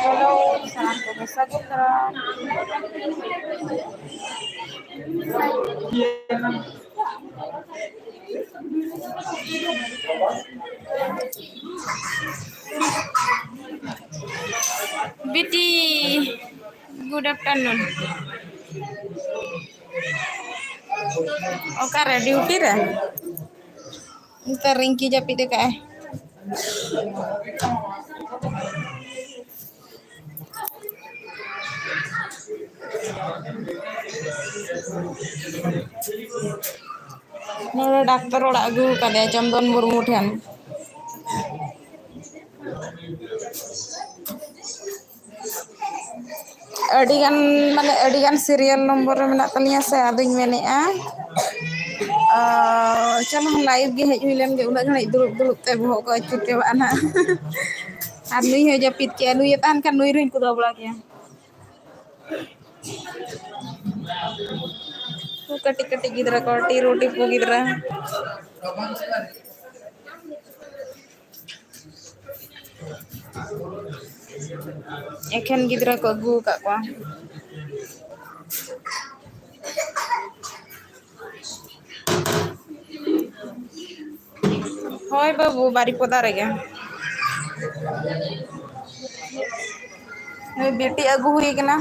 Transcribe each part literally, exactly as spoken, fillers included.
Hello, ᱥᱟᱱᱟᱢ ᱠᱚᱜᱮ ᱥᱟᱹᱜᱩᱱ ᱫᱟᱨᱟᱢ᱾ ᱵᱤᱴᱤ, good afternoon. ᱚᱠᱟᱨᱮ, ᱰᱤᱭᱩᱴᱤ ᱨᱮ? ᱱᱮᱛᱟᱨ ᱨᱤᱝᱠᱤ ᱡᱟᱹᱯᱤᱫ ᱟᱠᱟᱫᱼᱟᱭ᱾ ᱱᱚᱰᱮ ᱰᱟᱠᱛᱟᱨ ᱚᱲᱟᱜ ᱟᱹᱜᱩ ᱟᱠᱟᱫᱮᱭᱟ ᱪᱚᱱᱫᱚᱱ ᱢᱩᱨᱢᱩ ᱴᱷᱮᱱ᱾ ᱟᱹᱰᱤᱜᱟᱱ, ᱢᱟᱱᱮ, ᱟᱹᱰᱤᱜᱟᱱ serial ᱱᱚᱢᱵᱚᱨ ᱨᱮ ᱢᱮᱱᱟᱜ ᱛᱟᱹᱞᱤᱧᱟ ᱥᱮ, ᱟᱫᱚᱧ ᱢᱮᱱᱮᱫᱼᱟ, ᱟᱨ ᱪᱚᱞᱚ, live ᱜᱮ ᱦᱮᱡ ᱦᱩᱭ ᱞᱮᱱ ᱜᱮ᱾ ᱩᱱᱟᱹᱜ ᱜᱷᱟᱹᱲᱤᱡ ᱫᱩᱲᱩᱵ ᱫᱩᱲᱩᱵ ᱛᱮ ᱵᱚᱦᱚᱜ ᱠᱚ ᱟᱹᱪᱩᱨ ᱪᱟᱵᱟᱜᱼᱟ ᱱᱟᱦᱟᱜ᱾ ᱟᱨ ᱱᱩᱭ ᱦᱚᱸᱭ ᱡᱟᱹᱯᱤᱫ ᱠᱮᱜᱼᱟ᱾ ᱱᱩᱭᱮ ᱛᱟᱦᱮᱱ ᱠᱷᱟᱱ ᱱᱩᱭ ᱨᱮᱦᱚᱸᱧ ᱠᱩᱫᱟᱹᱣ ᱵᱟᱲᱟ ᱠᱮᱭᱟ᱾ ᱠᱟᱹᱴᱤᱡ ᱠᱟᱹᱴᱤᱡ ᱜᱤᱫᱽᱨᱟᱹ ᱠᱚ, ᱴᱤᱨᱩ ᱴᱤᱯᱩ ᱜᱤᱫᱽᱨᱟᱹ᱾ ᱮᱠᱷᱮᱱ ᱜᱤᱫᱽᱨᱟᱹ ᱠᱚ ᱟᱹᱜᱩ ᱟᱠᱟᱫ ᱠᱚᱣᱟ᱾ ᱦᱳᱭ ᱵᱟᱹᱵᱩ, ᱵᱟᱨᱤᱯᱚᱫᱟ ᱨᱮᱜᱮ᱾ ᱱᱩᱭ ᱵᱤᱴᱤ ᱟᱹᱜᱩ ᱦᱩᱭ ᱠᱟᱱᱟ᱾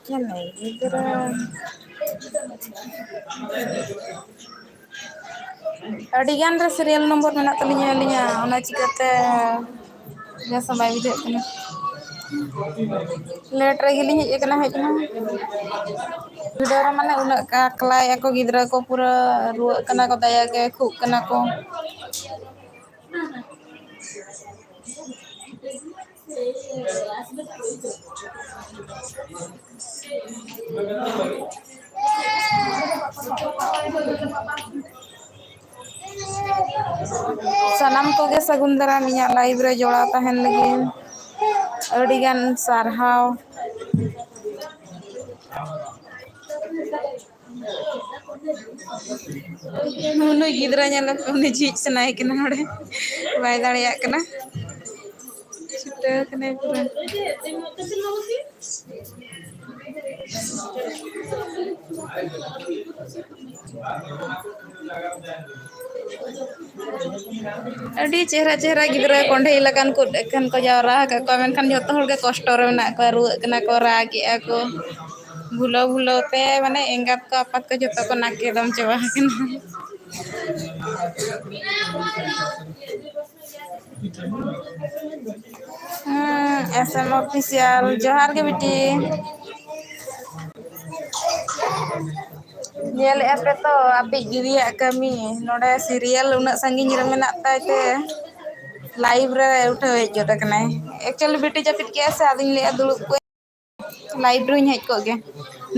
ᱧᱮᱞ ᱢᱮ, ᱜᱤᱫᱽᱨᱟᱹ᱾ ᱟᱹᱰᱤ ᱜᱟᱱ ᱨᱮ serial number ᱢᱮᱱᱟᱜ ᱛᱟᱹᱞᱤᱧᱟ ᱟᱹᱞᱤᱧᱟᱜ, ᱚᱱᱟ ᱪᱤᱠᱟᱹᱛᱮ ᱵᱮᱥ ᱦᱚᱸ ᱵᱟᱭ ᱵᱩᱡᱷᱟᱹᱜ ᱠᱟᱱᱟ᱾ Late ᱨᱮᱜᱮ ᱞᱤᱧ ᱦᱮᱡ ᱟᱠᱟᱱᱟ, ᱦᱮᱡ ᱦᱚᱸ᱾ ᱵᱷᱤᱲ ᱨᱮ ᱢᱟᱱᱮ ᱩᱱᱟᱹᱜ ᱠᱟᱠᱞᱟᱭᱮᱫᱼᱟ ᱠᱚ ᱜᱤᱫᱽᱨᱟᱹ ᱠᱚ, ᱯᱩᱨᱟᱹ ᱨᱩᱣᱟᱹᱜ ᱠᱟᱱᱟ ᱠᱚ, ᱫᱟᱭᱟ ᱜᱮ ᱠᱷᱩᱜ ᱠᱟᱱᱟ ᱠᱚ᱾ ᱥᱟᱱᱟᱢ ᱠᱚᱜᱮ ᱥᱟᱹᱜᱩᱱ ᱫᱟᱨᱟᱢ ᱤᱧᱟᱹᱜ live ᱨᱮ ᱡᱚᱲᱟᱣ ᱛᱟᱦᱮᱱ ᱞᱟᱹᱜᱤᱫ ᱟᱹᱰᱤᱜᱟᱱ ᱥᱟᱨᱦᱟᱣ᱾ ᱱᱩᱭ ᱜᱤᱫᱽᱨᱟᱹ ᱧᱮᱞ ᱯᱮ, ᱩᱱᱤ ᱡᱷᱤᱡ ᱥᱟᱱᱟᱭᱮ ᱠᱟᱱᱟ ᱱᱚᱰᱮ, ᱵᱟᱭ ᱫᱟᱲᱮᱭᱟᱜ ᱠᱟᱱᱟ, ᱪᱷᱩᱴᱟᱹᱣ ᱠᱟᱱᱟᱭ ᱯᱩᱨᱟᱹ᱾ ᱟᱹᱰᱤ ᱪᱮᱦᱨᱟ ᱪᱮᱦᱨᱟ ᱜᱤᱫᱽᱨᱟᱹ ᱠᱚᱸᱰᱮᱞ ᱟᱠᱟᱱ ᱠᱚ ᱮᱠᱷᱟᱱ ᱠᱚ ᱡᱟᱣᱨᱟ ᱟᱠᱟᱫ ᱠᱚᱣᱟ, ᱢᱮᱱᱠᱷᱟᱱ ᱡᱚᱛᱚ ᱦᱚᱲ ᱜᱮ ᱠᱚᱥᱴᱚ ᱨᱮ ᱢᱮᱱᱟᱜ ᱠᱚᱣᱟ, ᱨᱩᱣᱟᱹᱜ ᱠᱟᱱᱟ ᱠᱚ, ᱨᱟᱜᱮᱜᱼᱟ ᱠᱚ, ᱵᱷᱩᱞᱟᱹᱣ ᱵᱷᱩᱞᱟᱹᱣ ᱛᱮ ᱢᱟᱱᱮ ᱮᱸᱜᱟᱛ ᱠᱚ ᱟᱯᱟᱛ ᱠᱚ ᱡᱚᱛᱚ ᱠᱚ ᱱᱟᱠᱮ ᱫᱚᱱ ᱪᱟᱵᱟ ᱟᱠᱟᱱᱟ᱾ ᱦᱩᱸ, S M Official, ᱡᱚᱦᱟᱨ ᱜᱮ ᱵᱤᱴᱤ᱾ ᱧᱮᱞᱮᱫᱼᱟ ᱯᱮ ᱛᱚ ᱟᱯᱮᱭᱤᱡ ᱫᱤᱫᱤᱭᱟᱜ ᱠᱟᱹᱢᱤ, ᱱᱚᱰᱮ serial ᱩᱱᱟᱹᱜ ᱥᱟᱺᱜᱤᱧ ᱨᱮ ᱢᱮᱱᱟᱜ ᱛᱟᱭ ᱛᱮ live ᱨᱮ ᱩᱴᱷᱟᱹᱣ ᱦᱮᱡ ᱜᱚᱫ ᱟᱠᱟᱱᱟᱭ᱾ Actually ᱵᱤᱴᱤ ᱡᱟᱹᱯᱤᱫ ᱠᱮᱜᱼᱟ ᱥᱮ, ᱟᱫᱚᱧ ᱞᱟᱹᱭᱮᱫᱼᱟ ᱫᱩᱲᱩᱵ ᱠᱚᱜ live ᱨᱮᱧ ᱦᱮᱡ ᱠᱚᱜ ᱜᱮ᱾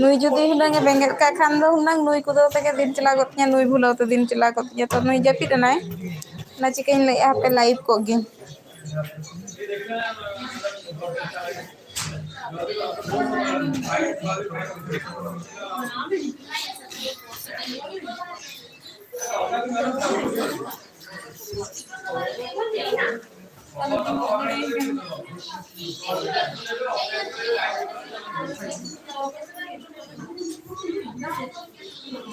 ᱱᱩᱭ ᱡᱩᱫᱤ ᱦᱩᱱᱟᱹᱝ ᱮ ᱵᱮᱸᱜᱮᱫ ᱠᱟᱜ ᱠᱷᱟᱱ ᱫᱚ ᱦᱩᱱᱟᱹᱝ ᱱᱩᱭ ᱠᱚᱫᱚ ᱛᱮᱜᱮ ᱫᱤᱱ ᱪᱟᱞᱟᱣ ᱜᱚᱫ ᱛᱤᱧᱟ, ᱱᱩᱭ ᱵᱷᱩᱞᱟᱹᱣ ᱛᱮ ᱫᱤᱱ ᱪᱟᱞᱟᱣ ᱜᱚᱫ ᱛᱤᱧᱟ᱾ ᱛᱚ ᱱᱩᱭ ᱡᱟᱹᱯᱤᱫ ᱮᱱᱟᱭ, ᱚᱱᱟ ᱪᱤᱠᱟᱹᱧ ᱞᱟᱹᱭᱮᱫᱼᱟ ᱦᱟᱯᱮ live ᱠᱚᱜ ᱜᱤᱧ᱾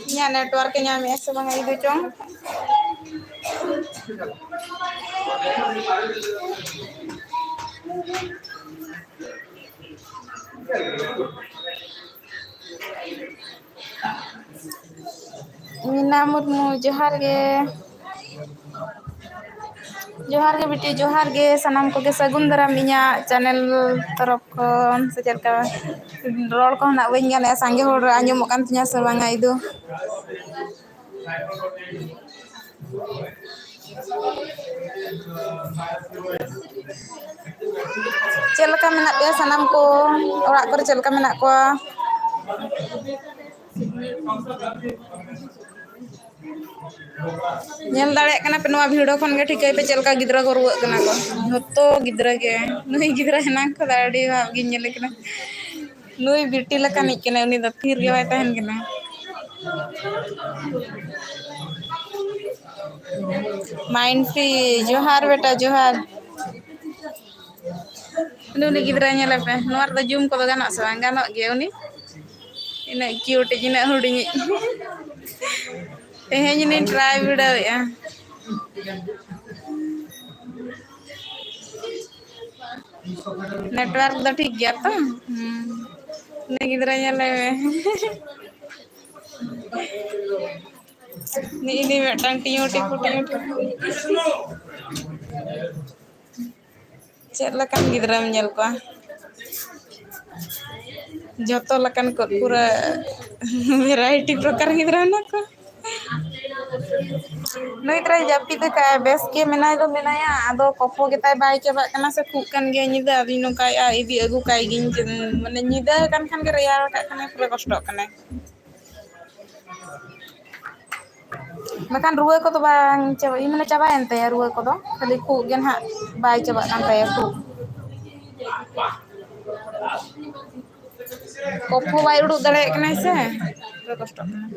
ᱤᱧᱟᱹᱜ network ᱮ ᱧᱟᱢᱮᱫᱼᱟ ᱥᱮ ᱵᱟᱝᱟ ᱤᱫᱩ ᱪᱚᱝ? ᱢᱩᱨᱢᱩ, ᱡᱚᱦᱟᱨ ᱜᱮ᱾ ᱡᱚᱦᱟᱨ ᱜᱮ ᱵᱤᱴᱤ, ᱡᱚᱦᱟᱨ ᱜᱮ ᱥᱟᱱᱟᱢ ᱠᱚᱜᱮ, ᱥᱟᱹᱜᱩᱱ ᱫᱟᱨᱟᱢ ᱤᱧᱟᱹᱜ channel ᱛᱚᱨᱚᱯ ᱠᱷᱚᱱ᱾ ᱥᱮ ᱪᱮᱫ ᱞᱮᱠᱟ ᱨᱚᱲ ᱠᱚᱦᱚᱸ ᱱᱟᱜ ᱵᱟᱹᱧ ᱜᱟᱱᱮᱫᱼᱟ, ᱥᱟᱸᱜᱮ ᱦᱚᱲ ᱟᱸᱡᱚᱢᱚᱜ ᱠᱟᱱ ᱛᱤᱧᱟ ᱥᱮ ᱵᱟᱝᱟ ᱤᱫᱩ? ᱪᱮᱫ ᱞᱮᱠᱟ ᱢᱮᱱᱟᱜ ᱯᱮᱭᱟ ᱥᱟᱱᱟᱢ ᱠᱚ? ᱚᱲᱟᱜ ᱠᱚᱨᱮ ᱪᱮᱫ ᱞᱮᱠᱟ ᱢᱮᱱᱟᱜ ᱠᱚᱣᱟ? ᱧᱮᱞ ᱫᱟᱲᱮᱭᱟᱜ ᱠᱟᱱᱟ ᱯᱮ ᱱᱚᱣᱟ video ᱠᱷᱚᱱ ᱜᱮ ᱴᱷᱤᱠᱟᱹᱭ ᱯᱮ ᱪᱮᱫ ᱞᱮᱠᱟ ᱜᱤᱫᱽᱨᱟᱹ ᱠᱚ ᱨᱩᱣᱟᱹᱜ ᱠᱟᱱᱟ ᱠᱚ᱾ ᱡᱷᱚᱛᱚ ᱜᱤᱫᱽᱨᱟᱹ ᱜᱮ᱾ ᱱᱩᱭ ᱜᱤᱫᱽᱨᱟᱹ ᱦᱮᱱᱟᱝ ᱠᱷᱚᱱ ᱟᱹᱰᱤ ᱵᱷᱟᱵ ᱜᱤᱧ ᱧᱮᱞᱮ ᱠᱟᱱᱟ᱾ ᱱᱩᱭ ᱵᱤᱴᱤ ᱞᱮᱠᱟᱱᱤᱡ ᱠᱟᱱᱟᱭ, ᱩᱱᱤ ᱫᱚ ᱛᱷᱤᱨ ᱜᱮ ᱵᱟᱭ ᱛᱟᱦᱮᱱ ᱠᱟᱱᱟ᱾ ᱢᱟᱭᱤᱱᱥᱤ, ᱡᱚᱦᱟᱨ ᱵᱮᱴᱟ, ᱡᱚᱦᱟᱨ᱾ ᱩᱱᱤ, ᱩᱱᱤ ᱜᱤᱫᱽᱨᱟᱹ ᱧᱮᱞᱮ ᱯᱮ, ᱱᱚᱣᱟ ᱨᱮᱫᱚ zoom ᱠᱚᱫᱚ ᱜᱟᱱᱚᱜ ᱥᱮ ᱵᱟᱝ? ᱜᱟᱱᱚᱜ ᱜᱮᱭᱟ᱾ ᱩᱱᱤ ᱤᱱᱟᱹᱜ cute, ᱤᱱᱟᱹᱜ ᱦᱩᱰᱤᱧᱤᱡ᱾ ᱛᱮᱦᱮᱧ ᱤᱧ try ᱵᱤᱰᱟᱹᱣᱮᱫᱼᱟ᱾ Network ᱫᱚ ᱴᱷᱤᱠ ᱜᱮᱭᱟ ᱛᱚ? ᱦᱩᱸ᱾ ᱩᱱᱤ ᱜᱤᱫᱽᱨᱟᱹ ᱧᱮᱞᱮ ᱢᱮ᱾ ᱱᱤᱜ ᱱᱤ ᱢᱤᱫᱴᱟᱝ ᱴᱤᱭᱩ ᱴᱤᱯᱩ, ᱴᱤᱭᱩ ᱴᱤᱯᱩ᱾ ᱪᱮᱫ ᱞᱮᱠᱟᱱ ᱜᱤᱫᱽᱨᱟᱹᱢ ᱧᱮᱞ ᱠᱚᱣᱟ? ᱡᱚᱛᱚ ᱞᱮᱠᱟᱱ ᱠᱚ, ᱯᱩᱨᱟᱹ variety ᱯᱨᱚᱠᱟᱨ ᱜᱤᱫᱽᱨᱟᱹ ᱢᱮᱱᱟᱜ ᱠᱚᱣᱟ᱾ ᱱᱩᱭ ᱛᱚᱨᱟᱭ ᱡᱟᱹᱯᱤᱫ ᱟᱠᱟᱫᱼᱟᱭ, ᱵᱮᱥ ᱜᱮ ᱢᱮᱱᱟᱭ ᱫᱚ ᱢᱮᱱᱟᱭᱟ, ᱟᱫᱚ ᱠᱚᱯᱷᱚ ᱜᱮᱛᱟᱭ ᱵᱟᱭ ᱪᱟᱵᱟᱜ ᱠᱟᱱᱟ ᱥᱮ ᱠᱷᱩᱜ ᱠᱟᱱ ᱜᱮᱭᱟ ᱧᱤᱫᱟᱹ᱾ ᱟᱫᱚᱧ ᱱᱚᱝᱠᱟᱭᱮᱫᱼᱟ, ᱤᱫᱤ ᱟᱹᱜᱩ ᱠᱟᱭ ᱜᱤᱧ, ᱢᱟᱱᱮ ᱧᱤᱫᱟᱹ ᱟᱠᱟᱱ ᱠᱷᱟᱱ ᱜᱮ ᱨᱮᱭᱟᱲ ᱟᱠᱟᱫ ᱠᱷᱟᱱᱮ ᱯᱩᱨᱟᱹ ᱠᱚᱥᱴᱚᱜ ᱠᱟᱱᱟᱭ᱾ ᱵᱟᱠᱷᱟᱱ ᱨᱩᱣᱟᱹ ᱠᱚᱫᱚ ᱵᱟᱝ ᱪᱟᱵᱟ-, ᱢᱟᱱᱮ ᱪᱟᱵᱟᱭᱮᱱ ᱛᱟᱭᱟ ᱨᱩᱣᱟᱹ ᱠᱚᱫᱚ, ᱠᱷᱟᱹᱞᱤ ᱠᱷᱩᱜ ᱜᱮ ᱱᱟᱦᱟᱜ ᱵᱟᱭ ᱪᱟᱵᱟᱜ ᱠᱟᱱ ᱛᱟᱭᱟ ᱠᱷᱩᱜ᱾ ᱠᱚᱯᱷᱚ ᱵᱟᱭ ᱩᱰᱩᱠ ᱫᱟᱲᱮᱭᱟᱜ ᱠᱟᱱᱟᱭ ᱥᱮ, ᱯᱩᱨᱟᱹ ᱠᱚᱥᱴᱚᱜ ᱠᱟᱱᱟ᱾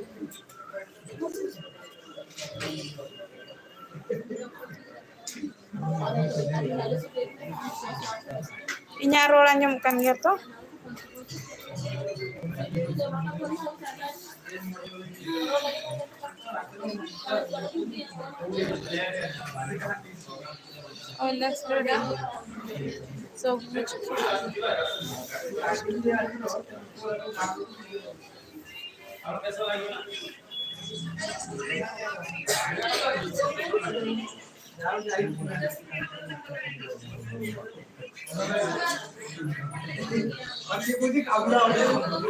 ᱤᱧᱟᱹᱜ ᱨᱚᱲ ᱟᱸᱡᱚᱢᱚᱜ ᱠᱟᱱ ᱜᱮᱭᱟ ᱛᱚ?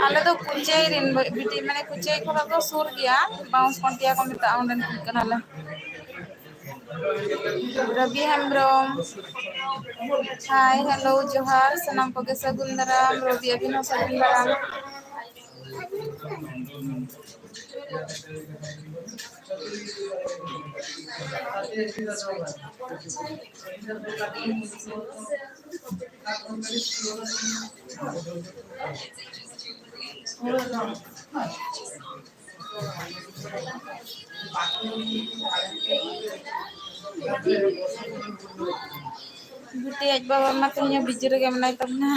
ᱟᱞᱮ ᱫᱚ ᱠᱩᱪᱟᱹᱭ ᱨᱮᱱ ᱵᱤᱴᱤ, ᱢᱟᱱᱮ ᱠᱩᱪᱟᱹᱭ ᱠᱷᱚᱱᱟᱜ ᱫᱚ ᱥᱩᱨ ᱜᱮᱭᱟ, ᱵᱟᱣᱩᱥ ᱠᱚᱱᱴᱤᱭᱟ ᱠᱚ ᱢᱮᱛᱟᱜᱼᱟ, ᱚᱸᱰᱮᱱ ᱠᱚ ᱠᱟᱱᱟᱞᱮ᱾ ᱨᱚᱵᱤ ᱦᱮᱢᱵᱨᱚᱢ, ᱦᱟᱭ, ᱦᱮᱞᱳ, ᱡᱚᱦᱟᱨ, ᱥᱟᱱᱟᱢ ᱠᱚᱜᱮ ᱥᱟᱹᱜᱩᱱ ᱫᱟᱨᱟᱢ᱾ ᱨᱚᱵᱤ, ᱟᱹᱵᱤᱱ ᱦᱚᱸ ᱥᱟᱹᱜᱩᱱ ᱫᱟᱨᱟᱢ᱾ ᱵᱤᱴᱤ ᱟᱡ ᱵᱟᱵᱟ ᱢᱟ ᱛᱮᱦᱮᱧ ᱦᱚᱸ ᱵᱤᱡᱤ ᱨᱮᱜᱮ ᱢᱮᱱᱟᱭ ᱛᱟᱵᱚᱱᱟ᱾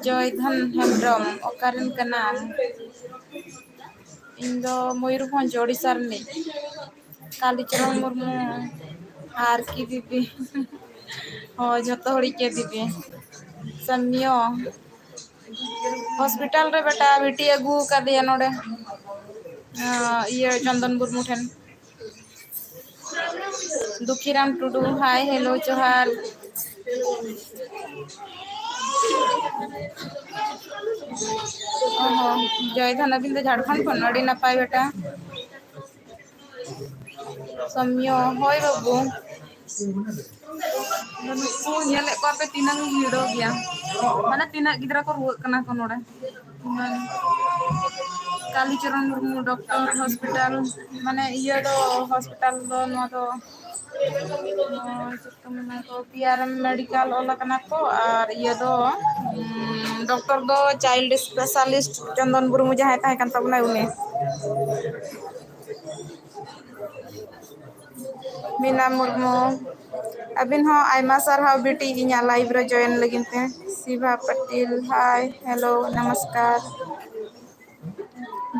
ᱡᱚᱭᱫᱷᱚᱱ ᱦᱮᱢᱵᱨᱚᱢ, ᱚᱠᱟᱨᱮᱱ ᱠᱟᱱᱟᱢ? ᱤᱧ ᱫᱚ ᱢᱚᱭᱩᱨᱵᱷᱚᱸᱡᱽ, ᱳᱰᱤᱥᱟ ᱨᱤᱱᱤᱡ᱾ ᱠᱟᱞᱤᱪᱚᱨᱚᱱ ᱢᱩᱨᱢᱩ, ᱟᱨ ᱠᱤ ᱫᱤᱫᱤ? ᱦᱳᱭ, ᱡᱚᱛᱚ ᱦᱚᱲᱤᱡ ᱜᱮ ᱫᱤᱫᱤ᱾ ᱥᱟᱢᱤᱭᱚ, ᱦᱚᱥᱯᱤᱴᱟᱞ ᱨᱮ ᱵᱮᱴᱟ ᱵᱤᱴᱤ ᱟᱹᱜᱩ ᱟᱠᱟᱫᱮᱭᱟ ᱱᱚᱰᱮ, ᱟᱸ, ᱤᱭᱟᱹ, ᱪᱚᱱᱫᱚᱱ ᱢᱩᱨᱢᱩ ᱴᱷᱮᱱ᱾ ᱫᱩᱠᱷᱤᱨᱟᱢ ᱴᱩᱰᱩ, ᱦᱟᱭ, ᱦᱮᱞᱳ, ᱡᱚᱦᱟᱨ᱾ ᱚ ᱦᱚᱸ, ᱡᱚᱭ ᱫᱷᱚᱱ, ᱟᱹᱵᱤᱱ ᱫᱚ ᱡᱷᱟᱲᱠᱷᱚᱸᱰ ᱠᱷᱚᱱ, ᱟᱹᱰᱤ ᱱᱟᱯᱟᱭ ᱵᱮᱴᱟ᱾ ᱥᱚᱢᱭᱚ, ᱦᱳᱭ ᱵᱟᱹᱵᱩ᱾ ᱱᱩᱠᱩ ᱧᱮᱞᱮᱫ ᱠᱚᱣᱟ ᱯᱮ ᱛᱤᱱᱟᱹᱝ ᱵᱷᱤᱲᱚ ᱜᱮᱭᱟ, ᱢᱟᱱᱮ ᱛᱤᱱᱟᱹᱜ ᱜᱤᱫᱽᱨᱟᱹ ᱠᱚ ᱨᱩᱣᱟᱹᱜ ᱠᱟᱱᱟ ᱠᱚ ᱱᱚᱰᱮ᱾ ᱠᱟᱞᱤᱪᱚᱨᱚᱱ ᱢᱩᱨᱢᱩ ᱰᱚᱠᱴᱚᱨ ᱦᱚᱥᱯᱤᱴᱟᱞ, ᱢᱟᱱᱮ ᱤᱭᱟᱹ ᱫᱚ ᱦᱚᱥᱯᱤᱴᱟᱞ ᱫᱚ ᱱᱚᱣᱟ ᱫᱚ, ᱪᱮᱫ ᱠᱚ ᱢᱮᱱᱟ ᱠᱚ, ᱯᱤ ᱟᱨ ᱮᱢ ᱢᱮᱰᱤᱠᱟᱞ ᱚᱞ ᱟᱠᱟᱱᱟ ᱠᱚ, ᱟᱨ ᱤᱭᱟᱹ ᱫᱚ, ᱩᱸ, ᱰᱚᱠᱴᱚᱨ ᱫᱚ ᱪᱟᱭᱤᱞᱰ ᱥᱯᱮᱥᱟᱞᱤᱥᱴ ᱪᱚᱱᱫᱚᱱ ᱢᱩᱨᱢᱩ ᱡᱟᱦᱟᱸᱭ ᱛᱟᱦᱮᱸ ᱠᱟᱱ ᱛᱟᱵᱚᱱᱟᱭ ᱩᱱᱤ᱾ ᱢᱤᱱᱟ ᱢᱩᱨᱢᱩ, ᱟᱹᱵᱤᱱ ᱦᱚᱸ ᱟᱭᱢᱟ ᱥᱟᱨᱦᱟᱣ ᱵᱤᱴᱤ, ᱤᱧᱟᱹᱜ ᱞᱟᱭᱤᱵᱷ ᱨᱮ ᱡᱚᱭᱮᱱ ᱞᱟᱹᱜᱤᱫ ᱛᱮ᱾ ᱥᱤᱵᱷᱟ ᱯᱟᱹᱴᱤᱞ, ᱦᱟᱭ, ᱦᱮᱞᱳ, ᱱᱚᱢᱚᱥᱠᱟᱨ᱾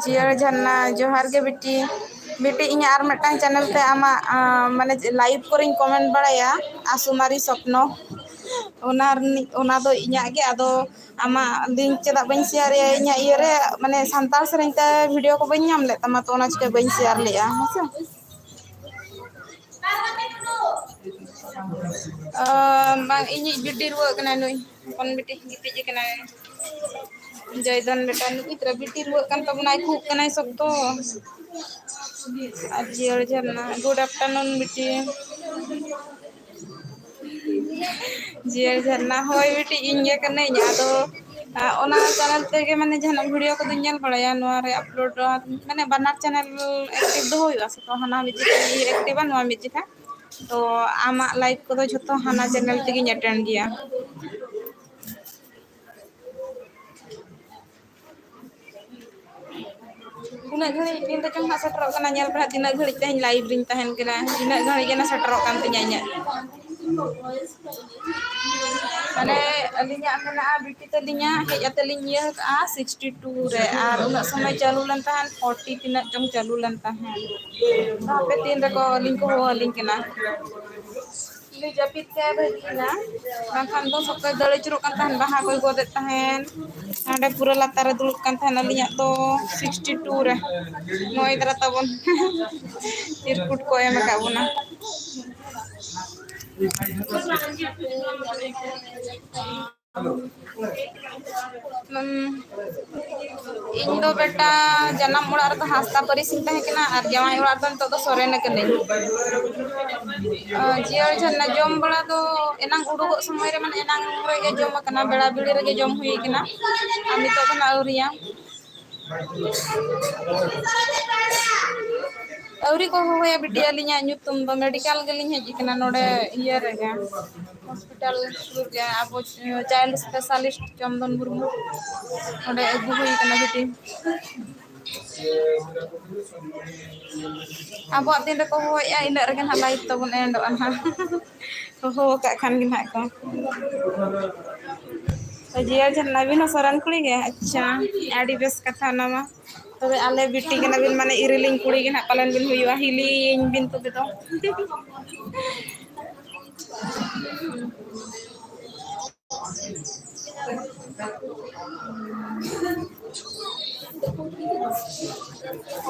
ᱡᱤᱭᱟᱹᱲ ᱡᱷᱟᱨᱱᱟ, ᱡᱚᱦᱟᱨ ᱜᱮ ᱵᱤᱴᱤ᱾ ᱵᱤᱴᱤ, ᱤᱧᱟᱹᱜ ᱟᱨ ᱢᱤᱫᱴᱟᱝ ᱪᱮᱱᱮᱞ ᱛᱮ ᱟᱢᱟᱜ, ᱟᱸ, ᱢᱟᱱᱮ ᱞᱟᱭᱤᱵᱷ ᱠᱚᱨᱮᱧ ᱠᱚᱢᱮᱱᱴ ᱵᱟᱲᱟᱭᱟ, ᱟᱥᱩᱢᱟᱨᱤ ᱥᱚᱯᱱᱚ᱾ ᱚᱱᱟ ᱨᱤᱱᱤᱡ, ᱚᱱᱟ ᱫᱚ ᱤᱧᱟᱹᱜ ᱜᱮ᱾ ᱟᱫᱚ ᱟᱢᱟᱜ ᱞᱤᱝᱠ ᱪᱮᱫᱟᱜ ᱵᱟᱹᱧ ᱥᱮᱭᱟᱨᱮᱜᱼᱟ ᱤᱧᱟᱹᱜ ᱤᱭᱟᱹᱨᱮ? ᱢᱟᱱᱮ ᱥᱟᱱᱛᱟᱲ ᱥᱮᱨᱮᱧ ᱛᱮ ᱵᱷᱤᱰᱤᱭᱳ ᱠᱚ ᱵᱟᱹᱧ ᱧᱟᱢ ᱞᱮᱫ ᱛᱟᱢᱟ, ᱛᱚ ᱚᱱᱟ ᱪᱤᱠᱟᱹ ᱵᱟᱹᱧ ᱥᱮᱭᱟᱨ ᱞᱮᱫᱼᱟ, ᱦᱮᱸ ᱥᱮ᱾ ᱚ, ᱵᱟᱝ, ᱤᱧᱤᱡ ᱵᱤᱴᱤ ᱨᱩᱣᱟᱹᱜ ᱠᱟᱱᱟᱭ, ᱱᱩᱭ ᱦᱚᱯᱚᱱ ᱵᱤᱴᱤ ᱜᱤᱛᱤᱡ ᱟᱠᱟᱱᱟᱭ᱾ ᱡᱚᱭᱫᱷᱚᱱ ᱵᱮᱴᱟ, ᱱᱩᱭ ᱜᱤᱫᱽᱨᱟᱹ ᱵᱤᱴᱤ ᱨᱩᱣᱟᱹᱜ ᱠᱟᱱ ᱛᱟᱵᱚᱱᱟᱭ, ᱠᱷᱩᱜ ᱠᱟᱱᱟᱭ ᱥᱚᱠᱛᱚ᱾ ᱟᱨ ᱡᱤᱭᱟᱹᱲ ᱡᱷᱟᱨᱱᱟ, good afternoon ᱵᱤᱴᱤ᱾ ᱡᱤᱭᱟᱹᱲ ᱡᱷᱟᱨᱱᱟ, ᱦᱳᱭ ᱵᱤᱴᱤ, ᱤᱧ ᱜᱮ ᱠᱟᱹᱱᱟᱹᱧ᱾ ᱟᱫᱚ, ᱟ, ᱚᱱᱟ ᱪᱮᱱᱮᱞ ᱛᱮᱜᱮ ᱢᱟᱱᱮ ᱡᱟᱦᱟᱱᱟᱜ ᱵᱷᱤᱰᱤᱭᱳ ᱠᱚᱫᱚᱧ ᱧᱮᱞ ᱵᱟᱲᱟᱭᱟ, ᱱᱚᱣᱟ ᱨᱮ ᱟᱯᱞᱳᱰ, ᱢᱟᱱᱮ ᱵᱟᱱᱟᱨ ᱪᱮᱱᱮᱞ ᱮᱠᱴᱤᱵᱷ ᱫᱚ ᱦᱩᱭᱩᱜᱼᱟ ᱥᱮ, ᱛᱚ ᱦᱟᱱᱟ ᱢᱤᱫ ᱡᱮᱠᱷᱟ ᱮᱠᱴᱤᱵᱷᱟ, ᱱᱚᱣᱟ ᱢᱤᱫ ᱡᱮᱠᱷᱟ᱾ ᱛᱚ ᱟᱢᱟᱜ ᱞᱟᱭᱤᱵᱷ ᱠᱚᱫᱚ ᱡᱷᱚᱛᱚ ᱦᱟᱱᱟ ᱪᱮᱱᱮᱞ ᱛᱮᱜᱮᱧ ᱮᱴᱮᱱᱰ ᱜᱮᱭᱟ᱾ ᱛᱤᱱᱟᱹᱜ ᱜᱷᱟᱹᱲᱤᱡ ᱛᱤᱱ ᱨᱮᱪᱚᱝ ᱦᱟᱸᱜ ᱥᱮᱴᱮᱨᱚᱜ ᱠᱟᱱᱟ, ᱧᱮᱞ ᱯᱮ ᱦᱟᱸᱜ ᱛᱤᱱᱟᱹᱜ ᱜᱷᱟᱹᱲᱤᱡ ᱛᱮᱦᱮᱧ ᱞᱟᱭᱤᱵᱷ ᱨᱤᱧ ᱛᱟᱦᱮᱱ ᱠᱟᱱᱟ, ᱤᱱᱟᱹᱜ ᱜᱷᱟᱹᱲᱤᱡ ᱜᱮ ᱱᱟ ᱥᱮᱴᱮᱨᱚᱜ ᱠᱟᱱ ᱛᱤᱧᱟ ᱤᱧᱟᱹᱜ᱾ ᱢᱟᱱᱮ ᱟᱹᱞᱤᱧᱟᱜ ᱢᱮᱱᱟᱜᱼᱟ, ᱵᱤᱴᱤ ᱛᱟᱹᱞᱤᱧᱟ ᱦᱮᱡ ᱟᱛᱮ ᱞᱤᱧ ᱤᱭᱟᱹ ᱟᱠᱟᱜᱼᱟ ᱥᱤᱠᱥᱴᱤ ᱴᱩ ᱨᱮ, ᱟᱨ ᱩᱱᱟᱹᱜ ᱥᱚᱢᱚᱭ ᱪᱟᱹᱞᱩ ᱞᱮᱱ ᱛᱟᱦᱮᱸᱫ, ᱯᱷᱳᱨᱴᱤ ᱛᱤᱱᱟᱹᱜ ᱪᱚᱝ ᱪᱟᱹᱞᱩ ᱞᱮᱱ ᱛᱟᱦᱮᱸᱫ᱾ ᱦᱟᱯᱮ ᱛᱤᱱ ᱨᱮᱠᱚ ᱟᱹᱞᱤᱧ ᱠᱚ ᱦᱚᱦᱚ ᱟᱹᱞᱤᱧ ᱠᱟᱱᱟ᱾ ᱩᱱᱤ ᱡᱟᱹᱯᱤᱫ ᱛᱮ ᱵᱷᱟᱹᱜᱤᱭᱮᱱᱟ, ᱵᱟᱝᱠᱷᱟᱱ ᱫᱚ ᱥᱚᱠᱛᱚᱭ ᱫᱟᱹᱲ ᱟᱹᱪᱩᱨᱚᱜ ᱠᱟᱱ ᱛᱟᱦᱮᱸᱫ, ᱵᱟᱦᱟ ᱠᱚᱭ ᱜᱚᱫᱮᱫ ᱛᱟᱦᱮᱸᱫ᱾ ᱱᱚᱸᱰᱮ ᱯᱩᱨᱟᱹ ᱞᱟᱛᱟᱨ ᱨᱮ ᱫᱩᱲᱩᱵ ᱠᱟᱱ ᱛᱟᱦᱮᱸᱫ ᱟᱹᱞᱤᱧᱟᱜ ᱫᱚ ᱥᱤᱠᱥᱴᱤ ᱴᱩ ᱨᱮ᱾ ᱱᱚᱜᱼᱚᱭ ᱫᱟᱨᱟ ᱛᱟᱵᱚᱱ ᱪᱤᱨᱠᱩᱴ ᱠᱚ ᱮᱢ ᱟᱠᱟᱫ ᱵᱚᱱᱟ᱾ ᱩᱸ, ᱤᱧ ᱫᱚ ᱵᱮᱴᱟ ᱡᱟᱱᱟᱢ ᱚᱲᱟᱜ ᱨᱮᱫᱚ ᱦᱟᱸᱥᱫᱟ ᱯᱟᱹᱨᱤᱥ ᱤᱧ ᱛᱟᱦᱮᱸ ᱠᱟᱱᱟ ᱟᱨ ᱡᱟᱶᱟᱭ ᱚᱲᱟᱜ ᱨᱮᱫᱚ ᱱᱤᱛᱚᱜ ᱫᱚ ᱥᱚᱨᱮᱱ ᱟᱠᱟᱱᱟᱹᱧ᱾ ᱟᱨ ᱡᱤᱭᱟᱹᱲ ᱡᱷᱟᱨᱱᱟ ᱡᱚᱢ ᱵᱟᱲᱟ ᱫᱚ ᱮᱱᱟᱝ ᱩᱰᱩᱠᱚᱜ ᱥᱚᱢᱚᱭ ᱨᱮ, ᱢᱟᱱᱮ ᱮᱱᱟᱝ ᱨᱮᱜᱮ ᱡᱚᱢ ᱟᱠᱟᱱᱟ, ᱵᱮᱲᱟ ᱵᱤᱲᱤ ᱨᱮᱜᱮ ᱡᱚᱢ ᱦᱩᱭ ᱟᱠᱟᱱᱟ, ᱟᱨ ᱱᱤᱛᱚᱜ ᱫᱚ ᱱᱟᱜ ᱟᱹᱣᱨᱤᱭᱟ᱾ ᱟᱹᱣᱨᱤ ᱠᱚ ᱦᱚᱦᱚᱭᱟ ᱵᱤᱴᱤ, ᱟᱹᱞᱤᱧᱟᱜ ᱧᱩᱛᱩᱢ ᱫᱚ, ᱢᱮᱰᱤᱠᱮᱞ ᱜᱮᱞᱤᱧ ᱦᱮᱡ ᱟᱠᱟᱱᱟ ᱱᱚᱰᱮ ᱤᱭᱟᱹ ᱨᱮᱜᱮ, ᱦᱚᱥᱯᱤᱴᱟᱞ ᱥᱩᱨ ᱜᱮ, ᱟᱵᱚ ᱪᱟᱭᱤᱞᱰ ᱥᱯᱮᱥᱟᱞᱤᱥᱴ ᱪᱚᱱᱫᱚᱱ ᱢᱩᱨᱢᱩ, ᱚᱸᱰᱮ ᱟᱹᱜᱩ ᱦᱩᱭ ᱟᱠᱟᱱᱟ ᱵᱤᱴᱤ᱾ ᱟᱵᱚᱣᱟᱜ ᱛᱤᱱ ᱨᱮᱠᱚ ᱦᱚᱦᱚᱭᱮᱫᱼᱟ, ᱤᱱᱟᱹᱜ ᱨᱮᱜᱮ ᱱᱟᱦᱟᱜ ᱞᱟᱭᱤᱵᱷ ᱛᱟᱵᱚᱱ ᱮᱱᱰᱚᱜᱼᱟ ᱱᱟᱦᱟᱜ᱾ ᱦᱚᱦᱚ ᱟᱠᱟᱫ ᱠᱷᱟᱱ ᱜᱮ ᱱᱟᱦᱟᱜ ᱠᱚ᱾ ᱡᱤᱭᱟᱹᱲ ᱡᱷᱟᱨᱱᱟ, ᱟᱹᱵᱤᱱ ᱦᱚᱸ ᱥᱚᱨᱮᱱ ᱠᱩᱲᱤ ᱜᱮ? ᱟᱪᱪᱷᱟ, ᱟᱹᱰᱤ ᱵᱮᱥ ᱠᱟᱛᱷᱟ ᱚᱱᱟ ᱢᱟ᱾ ᱛᱚᱵᱮ ᱟᱞᱮ ᱵᱤᱴᱤ ᱠᱟᱱᱟ ᱵᱤᱱ, ᱢᱟᱱᱮ ᱤᱨᱤᱞᱤᱧ ᱠᱩᱲᱤ ᱜᱮ ᱱᱟᱦᱟᱜ ᱯᱟᱞᱮᱱ ᱵᱤᱱ ᱦᱩᱭᱩᱜᱼᱟ, ᱦᱤᱞᱤᱭᱤᱧ ᱵᱤᱱ ᱛᱚᱵᱮ ᱫᱚ᱾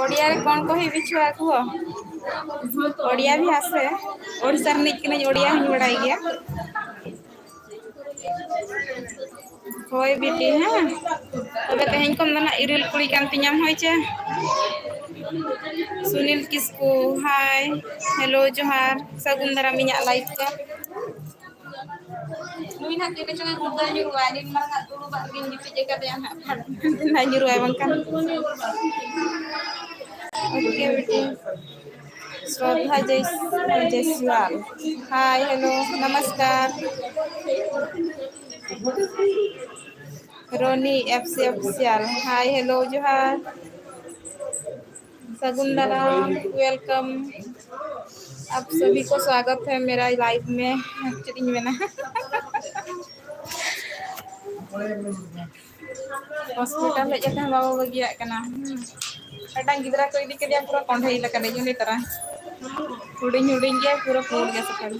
ଓଡ଼ିଆରେ କ'ଣ କହିବି ଛୁଆକୁ? ଓଡ଼ିଆ ବି ଆସେ, ଓଡ଼ିଶା ᱨᱤᱱᱤᱡ ᱠᱟᱹᱱᱟᱹᱧ, ᱳᱰᱤᱭᱟ ᱦᱚᱸᱧ ᱵᱟᱲᱟᱭ ᱜᱮᱭᱟ᱾ ᱦᱳᱭ ᱵᱤᱴᱤ, ᱦᱮᱸ᱾ ᱛᱚᱵᱮ ᱛᱮᱦᱮᱧ ᱠᱷᱚᱱ ᱫᱚ ᱱᱟᱜ ᱤᱨᱤᱞ ᱠᱩᱲᱤ ᱠᱟᱱ ᱛᱤᱧᱟᱢ, ᱦᱳᱭ ᱪᱮ? ᱥᱩᱱᱤᱞ ᱠᱤᱥᱠᱩ, ᱦᱟᱭ, ᱦᱮᱞᱳ, ᱡᱚᱦᱟᱨ, ᱥᱟᱹᱜᱩᱱ ᱫᱟᱨᱟᱢ ᱤᱧᱟᱹᱜ ᱞᱟᱭᱤᱵᱷ ᱨᱮ᱾ ᱱᱩᱭ ᱱᱟᱜ ᱛᱤᱱᱟᱹᱜ ᱪᱚᱝ ᱜᱩᱲᱫᱟᱹ ᱧᱩᱨᱩᱜᱼᱟ, ᱱᱤᱱ ᱢᱟᱨᱟᱝ ᱟᱜ ᱫᱩᱲᱩᱵᱟᱜ ᱨᱮᱜᱮᱧ ᱜᱤᱛᱤᱡ ᱟᱠᱟᱫᱮᱭᱟ ᱱᱟᱜ, ᱯᱷᱟᱴ ᱱᱟᱜ ᱧᱩᱨᱩᱜᱼᱟᱭ ᱵᱟᱝᱠᱷᱟᱱ᱾ ᱳᱠᱮ ᱵᱤᱴᱤ᱾ ᱥᱨᱚᱫᱷᱟ ᱡᱚᱭ-, ᱡᱚᱭᱥᱣᱟᱞ᱾ ᱦᱟᱭ, ᱦᱮᱞᱳ, ᱱᱚᱢᱚᱥᱠᱟᱨ᱾ Rony F C official, hi, hello, ᱡᱚᱦᱟᱨ᱾ ᱥᱟᱹᱜᱩᱱ ᱫᱟᱨᱟᱢ, welcome। आप सभी को स्वागत है मेरा लाइव में। ᱪᱮᱫ ᱤᱧ ᱢᱮᱱᱟ? ᱦᱚᱥᱯᱤᱴᱟᱞ ᱦᱮᱡ ᱠᱟᱛᱮ ᱦᱚᱸ ᱵᱟᱵᱚ ᱵᱟᱹᱜᱤᱭᱟᱜ ᱠᱟᱱᱟ᱾ ᱦᱩᱸ᱾ ᱢᱤᱫᱴᱟᱝ ᱜᱤᱫᱽᱨᱟᱹ ᱠᱚ ᱤᱫᱤ ᱠᱮᱫᱮᱭᱟ, ᱯᱩᱨᱟᱹ ᱠᱚᱸᱰᱮᱭ ᱞᱮᱠᱟᱱᱤᱡ ᱩᱱᱤ ᱛᱟᱨᱟ᱾ ᱦᱩᱰᱤᱧ ᱦᱩᱰᱤᱧ ᱜᱮᱭᱟ, ᱯᱩᱨᱟᱹ ᱯᱩᱸᱰ ᱜᱮ ᱥᱮ ᱠᱷᱟᱹᱞᱤ᱾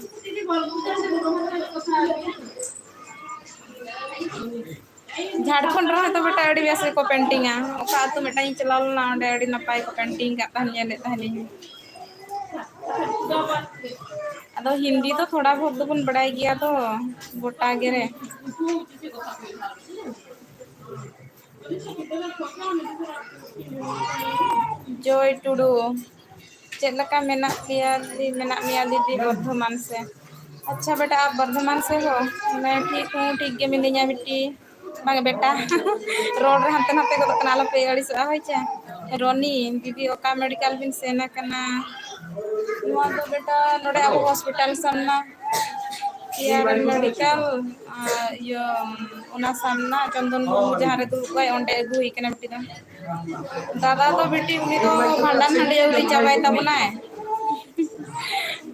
ᱡᱷᱟᱲᱠᱷᱚᱸᱰ ᱨᱮᱦᱚᱸ ᱛᱚ ᱵᱮᱴᱟ ᱟᱹᱰᱤ ᱵᱮᱥ ᱜᱮᱠᱚ ᱯᱮᱱᱴᱤᱝᱟ᱾ ᱚᱠᱟ ᱟᱹᱛᱩ ᱢᱤᱫᱴᱟᱝ ᱤᱧ ᱪᱟᱞᱟᱣ ᱞᱮᱱᱟ, ᱚᱸᱰᱮ ᱟᱹᱰᱤ ᱱᱟᱯᱟᱭ ᱠᱚ ᱯᱮᱱᱴᱤᱝ ᱟᱠᱟᱫ ᱛᱟᱦᱮᱸᱫ, ᱧᱮᱞᱮᱫ ᱛᱟᱦᱮᱱᱤᱧ᱾ ᱟᱫᱚ ᱦᱤᱱᱫᱤ ᱫᱚ ᱛᱷᱚᱲᱟ ᱵᱚᱦᱩᱛ ᱫᱚᱵᱚᱱ ᱵᱟᱲᱟᱭ ᱜᱮᱭᱟ ᱛᱚ, ᱜᱚᱴᱟ ᱜᱮᱨᱮ᱾ ᱡᱚᱭ ᱴᱩᱰᱩ, ᱪᱮᱫ ᱞᱮᱠᱟ ᱢᱮᱱᱟᱜ ᱯᱮᱭᱟ ᱫᱤ-, ᱢᱮᱱᱟᱜ ᱢᱮᱭᱟ ᱫᱤᱫᱤ ᱵᱚᱨᱫᱷᱚᱢᱟᱱ ᱥᱮ? ᱟᱪᱪᱷᱟ ᱵᱮᱴᱟ, ᱟᱯ ᱵᱚᱨᱫᱷᱚᱢᱟᱱ ᱥᱮ ᱦᱳ? ᱢᱮ ᱴᱷᱤᱠ ᱦᱩᱸ, ᱴᱷᱤᱠ ᱜᱮ ᱢᱤᱱᱟᱹᱧᱟ ᱵᱤᱴᱤ᱾ ᱵᱟᱝ ᱵᱮᱴᱟ, ᱨᱚᱲ ᱨᱮ ᱦᱟᱱᱛᱮ ᱱᱟᱛᱮ ᱜᱚᱫᱚᱜ ᱠᱟᱱᱟ, ᱟᱞᱚᱯᱮ ᱟᱹᱲᱤᱥᱚᱜᱼᱟ ᱦᱳᱭ ᱪᱮ᱾ ᱨᱚᱱᱤ, ᱫᱤᱫᱤ ᱚᱠᱟ ᱢᱮᱰᱤᱠᱟᱞ ᱵᱤᱱ ᱥᱮᱱ ᱟᱠᱟᱱᱟ? ᱱᱚᱣᱟ ᱫᱚ ᱵᱮᱴᱟ ᱱᱚᱰᱮ ᱟᱵᱚ ᱦᱚᱥᱯᱤᱴᱟᱞ ᱥᱟᱢᱱᱟ, ᱠᱮᱭᱟᱨ ᱢᱮᱰᱤᱠᱟᱞ, ᱟᱨ ᱤᱭᱟᱹ ᱚᱱᱟ ᱥᱟᱢᱱᱟ ᱪᱚᱱᱫᱚᱱ ᱢᱩᱨᱢᱩ ᱡᱟᱦᱟᱸ ᱨᱮ ᱫᱩᱲᱩᱵ ᱟᱭ, ᱚᱸᱰᱮ ᱟᱹᱜᱩ ᱦᱩᱭ ᱠᱟᱱᱟ ᱵᱤᱴᱤ ᱫᱚ᱾ ᱫᱟᱫᱟ ᱫᱚ ᱵᱤᱴᱤ ᱩᱱᱤ ᱫᱚ ᱵᱷᱟᱸᱰᱟᱱ ᱦᱟᱺᱰᱤ ᱟᱹᱣᱨᱤ ᱪᱟᱵᱟᱭ ᱛᱟᱵᱚᱱᱟᱭ᱾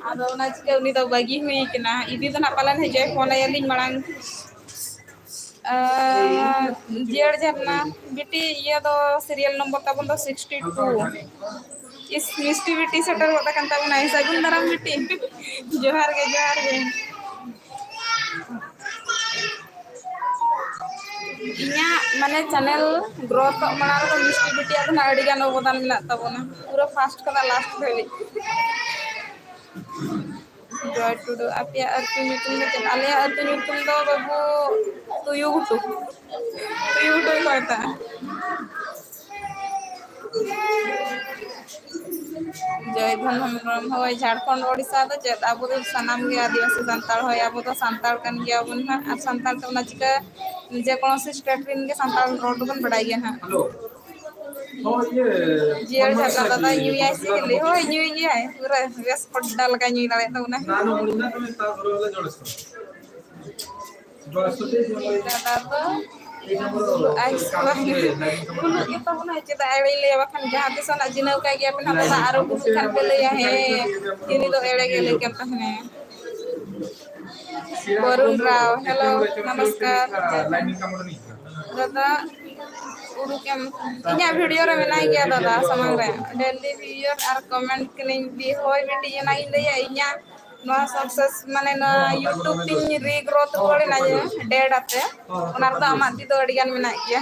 ᱟᱫᱚ ᱚᱱᱟ ᱪᱤᱠᱟᱹ ᱩᱱᱤ ᱫᱚ ᱵᱟᱹᱜᱤ ᱦᱩᱭ ᱠᱟᱱᱟ᱾ ᱤᱫᱤ ᱫᱚ ᱱᱟᱜ ᱯᱟᱞᱮᱱ ᱦᱤᱡᱩᱜ ᱟᱭ, ᱯᱷᱳᱱ ᱟᱭᱟᱞᱤᱧ ᱢᱟᱲᱟᱝ᱾ ᱟᱨ ᱡᱤᱭᱟᱹᱲ ᱡᱷᱟᱨᱱᱟ ᱵᱤᱴᱤ, ᱤᱭᱟᱹ ᱫᱚ ᱥᱤᱨᱤᱭᱟᱞ ᱱᱚᱢᱵᱚᱨ ᱛᱟᱵᱚᱱ ᱫᱚ ᱥᱤᱠᱥᱴᱤ ᱴᱩ᱾ ᱤᱥ, ᱢᱤᱥᱴᱤ ᱵᱤᱴᱤ ᱥᱮᱴᱮᱨ ᱜᱚᱫ ᱟᱠᱟᱱ ᱛᱟᱵᱚᱱᱟᱭ᱾ ᱥᱟᱹᱜᱩᱱ ᱫᱟᱨᱟᱢ ᱵᱤᱴᱤ᱾ ᱡᱚᱦᱟᱨ ᱜᱮ, ᱡᱚᱦᱟᱨ ᱜᱮ᱾ ᱤᱧᱟᱹᱜ ᱢᱟᱱᱮ ᱪᱮᱱᱮᱞ ᱜᱨᱳᱛᱷᱚᱜ ᱢᱟᱲᱟᱝ ᱨᱮᱫᱚ ᱢᱤᱥᱴᱤ ᱵᱤᱴᱤᱭᱟᱜ ᱫᱚ ᱱᱟᱜ ᱟᱹᱰᱤ ᱜᱟᱱ ᱚᱵᱚᱫᱟᱱ ᱢᱮᱱᱟᱜ ᱛᱟᱵᱚᱱᱟ, ᱯᱩᱨᱟᱹ ᱯᱷᱟᱥᱴ ᱠᱷᱚᱱᱟᱜ ᱞᱟᱥᱴ ᱫᱷᱟᱹᱵᱤᱡ᱾ ᱡᱚᱭ ᱴᱩᱰᱩ, ᱟᱯᱮᱭᱟᱜ ᱟᱹᱛᱩ ᱧᱩᱛᱩᱢ ᱫᱚ ᱪᱮᱫ? ᱟᱞᱮᱭᱟᱜ ᱟᱹᱛᱩ ᱧᱩᱛᱩᱢ ᱫᱚ ᱵᱟᱹᱵᱩ ᱛᱩᱭᱩ ᱜᱷᱩᱴᱩ᱾ ᱛᱩᱭᱩ ᱜᱷᱩᱴᱩ ᱜᱮᱠᱚ ᱢᱮᱛᱟᱜᱼᱟ᱾ ᱡᱚᱭ ᱫᱷᱚᱱ ᱦᱮᱢᱵᱨᱚᱢ, ᱦᱳᱭ, ᱡᱷᱟᱲᱠᱷᱚᱸᱰ, ᱳᱰᱤᱥᱟ ᱫᱚ ᱪᱮᱫ? ᱟᱵᱚ ᱫᱚ ᱥᱟᱱᱟᱢ ᱜᱮ ᱟᱹᱫᱤᱵᱟᱹᱥᱤ ᱥᱟᱱᱛᱟᱲ, ᱦᱳᱭ, ᱟᱵᱚ ᱫᱚ ᱥᱟᱱᱛᱟᱲ ᱠᱟᱱ ᱜᱮᱭᱟᱵᱚᱱ ᱦᱟᱸᱜ, ᱟᱨ ᱥᱟᱱᱛᱟᱲ ᱛᱮ ᱚᱱᱟ ᱪᱤᱠᱟᱹ ᱡᱮ ᱠᱳᱱᱳ ᱥᱴᱮᱴ ᱨᱮᱱ ᱜᱮ ᱥᱟᱱᱛᱟᱲ ᱨᱚᱲ ᱫᱚᱵᱚᱱ ᱵᱟᱲᱟᱭ ᱜᱮᱭᱟ ᱦᱟᱸᱜ᱾ ᱡᱤᱭᱟᱹᱲ ᱡᱷᱟᱨᱱᱟ ᱫᱟᱫᱟ ᱧᱩᱭᱟᱭ ᱥᱮ ᱪᱤᱞᱤ? ᱦᱳᱭ, ᱧᱩᱭ ᱜᱮᱭᱟᱭ, ᱯᱩᱨᱟᱹ ᱵᱮᱥ ᱠᱚᱰᱰᱟ ᱞᱮᱠᱟ ᱧᱩᱭ ᱫᱟᱲᱮᱭᱟᱜ ᱛᱟᱵᱚᱱᱟ᱾ ᱫᱟᱫᱟ ᱫᱚ ᱟᱭᱤᱥ ᱠᱚᱲᱟ ᱠᱩᱞᱩᱜ ᱜᱮᱛᱟ ᱵᱚᱱᱟᱭ, ᱪᱮᱫᱟᱜ ᱮᱲᱮᱧ ᱞᱟᱹᱭᱟ? ᱵᱟᱠᱷᱟᱱ ᱡᱟᱦᱟᱸ ᱛᱤᱥ ᱚᱱᱟ ᱪᱤᱱᱦᱟᱹᱣ ᱠᱟᱭ ᱜᱮᱭᱟ ᱯᱮ ᱱᱟᱦᱟᱜ, ᱫᱟᱫᱟ ᱟᱨᱚ ᱠᱩᱞᱩᱜ ᱠᱷᱟᱱ ᱯᱮ ᱞᱟᱹᱭᱟ, ᱦᱮᱸ, ᱤᱧ ᱫᱚ ᱮᱲᱮ ᱜᱮ ᱞᱟᱹᱭ ᱠᱟᱱ ᱛᱟᱦᱮᱱᱟᱭᱟ᱾ ᱵᱚᱨᱩᱱ ᱨᱟᱣ, ᱦᱮᱞᱳ, ᱱᱚᱢᱚᱥᱠᱟᱨ᱾ ᱫᱟᱫᱟ, ᱩᱰᱩᱠᱮᱢ, ᱤᱧᱟᱹᱜ ᱵᱷᱤᱰᱤᱭᱳ ᱨᱮ ᱢᱮᱱᱟᱭ ᱜᱮᱭᱟ ᱫᱟᱫᱟ ᱥᱟᱢᱟᱝ ᱨᱮ, ᱰᱮᱞᱤ ᱵᱷᱤᱭᱩᱭᱟᱨ ᱟᱨ ᱠᱚᱢᱮᱱᱴ ᱠᱟᱹᱱᱟᱹᱧ ᱫᱤ᱾ ᱦᱳᱭ ᱵᱤᱴᱤ, ᱚᱱᱟᱜᱤᱧ ᱞᱟᱹᱭᱟ, ᱤᱧᱟᱹᱜ ᱱᱚᱣᱟ ᱥᱟᱠᱥᱮᱥ, ᱢᱟᱱᱮ ᱱᱚᱣᱟ ᱭᱩᱴᱩᱵᱽ ᱛᱤᱧ ᱨᱤᱜᱨᱳᱛᱷ ᱨᱩᱣᱟᱹᱲ ᱮᱱᱟ, ᱡᱮ ᱰᱮᱰ ᱟᱛᱮ, ᱚᱱᱟ ᱨᱮᱫᱚ ᱟᱢᱟᱜ ᱛᱤ ᱫᱚ ᱟᱹᱰᱤ ᱜᱟᱱ ᱢᱮᱱᱟᱜ ᱜᱮᱭᱟ᱾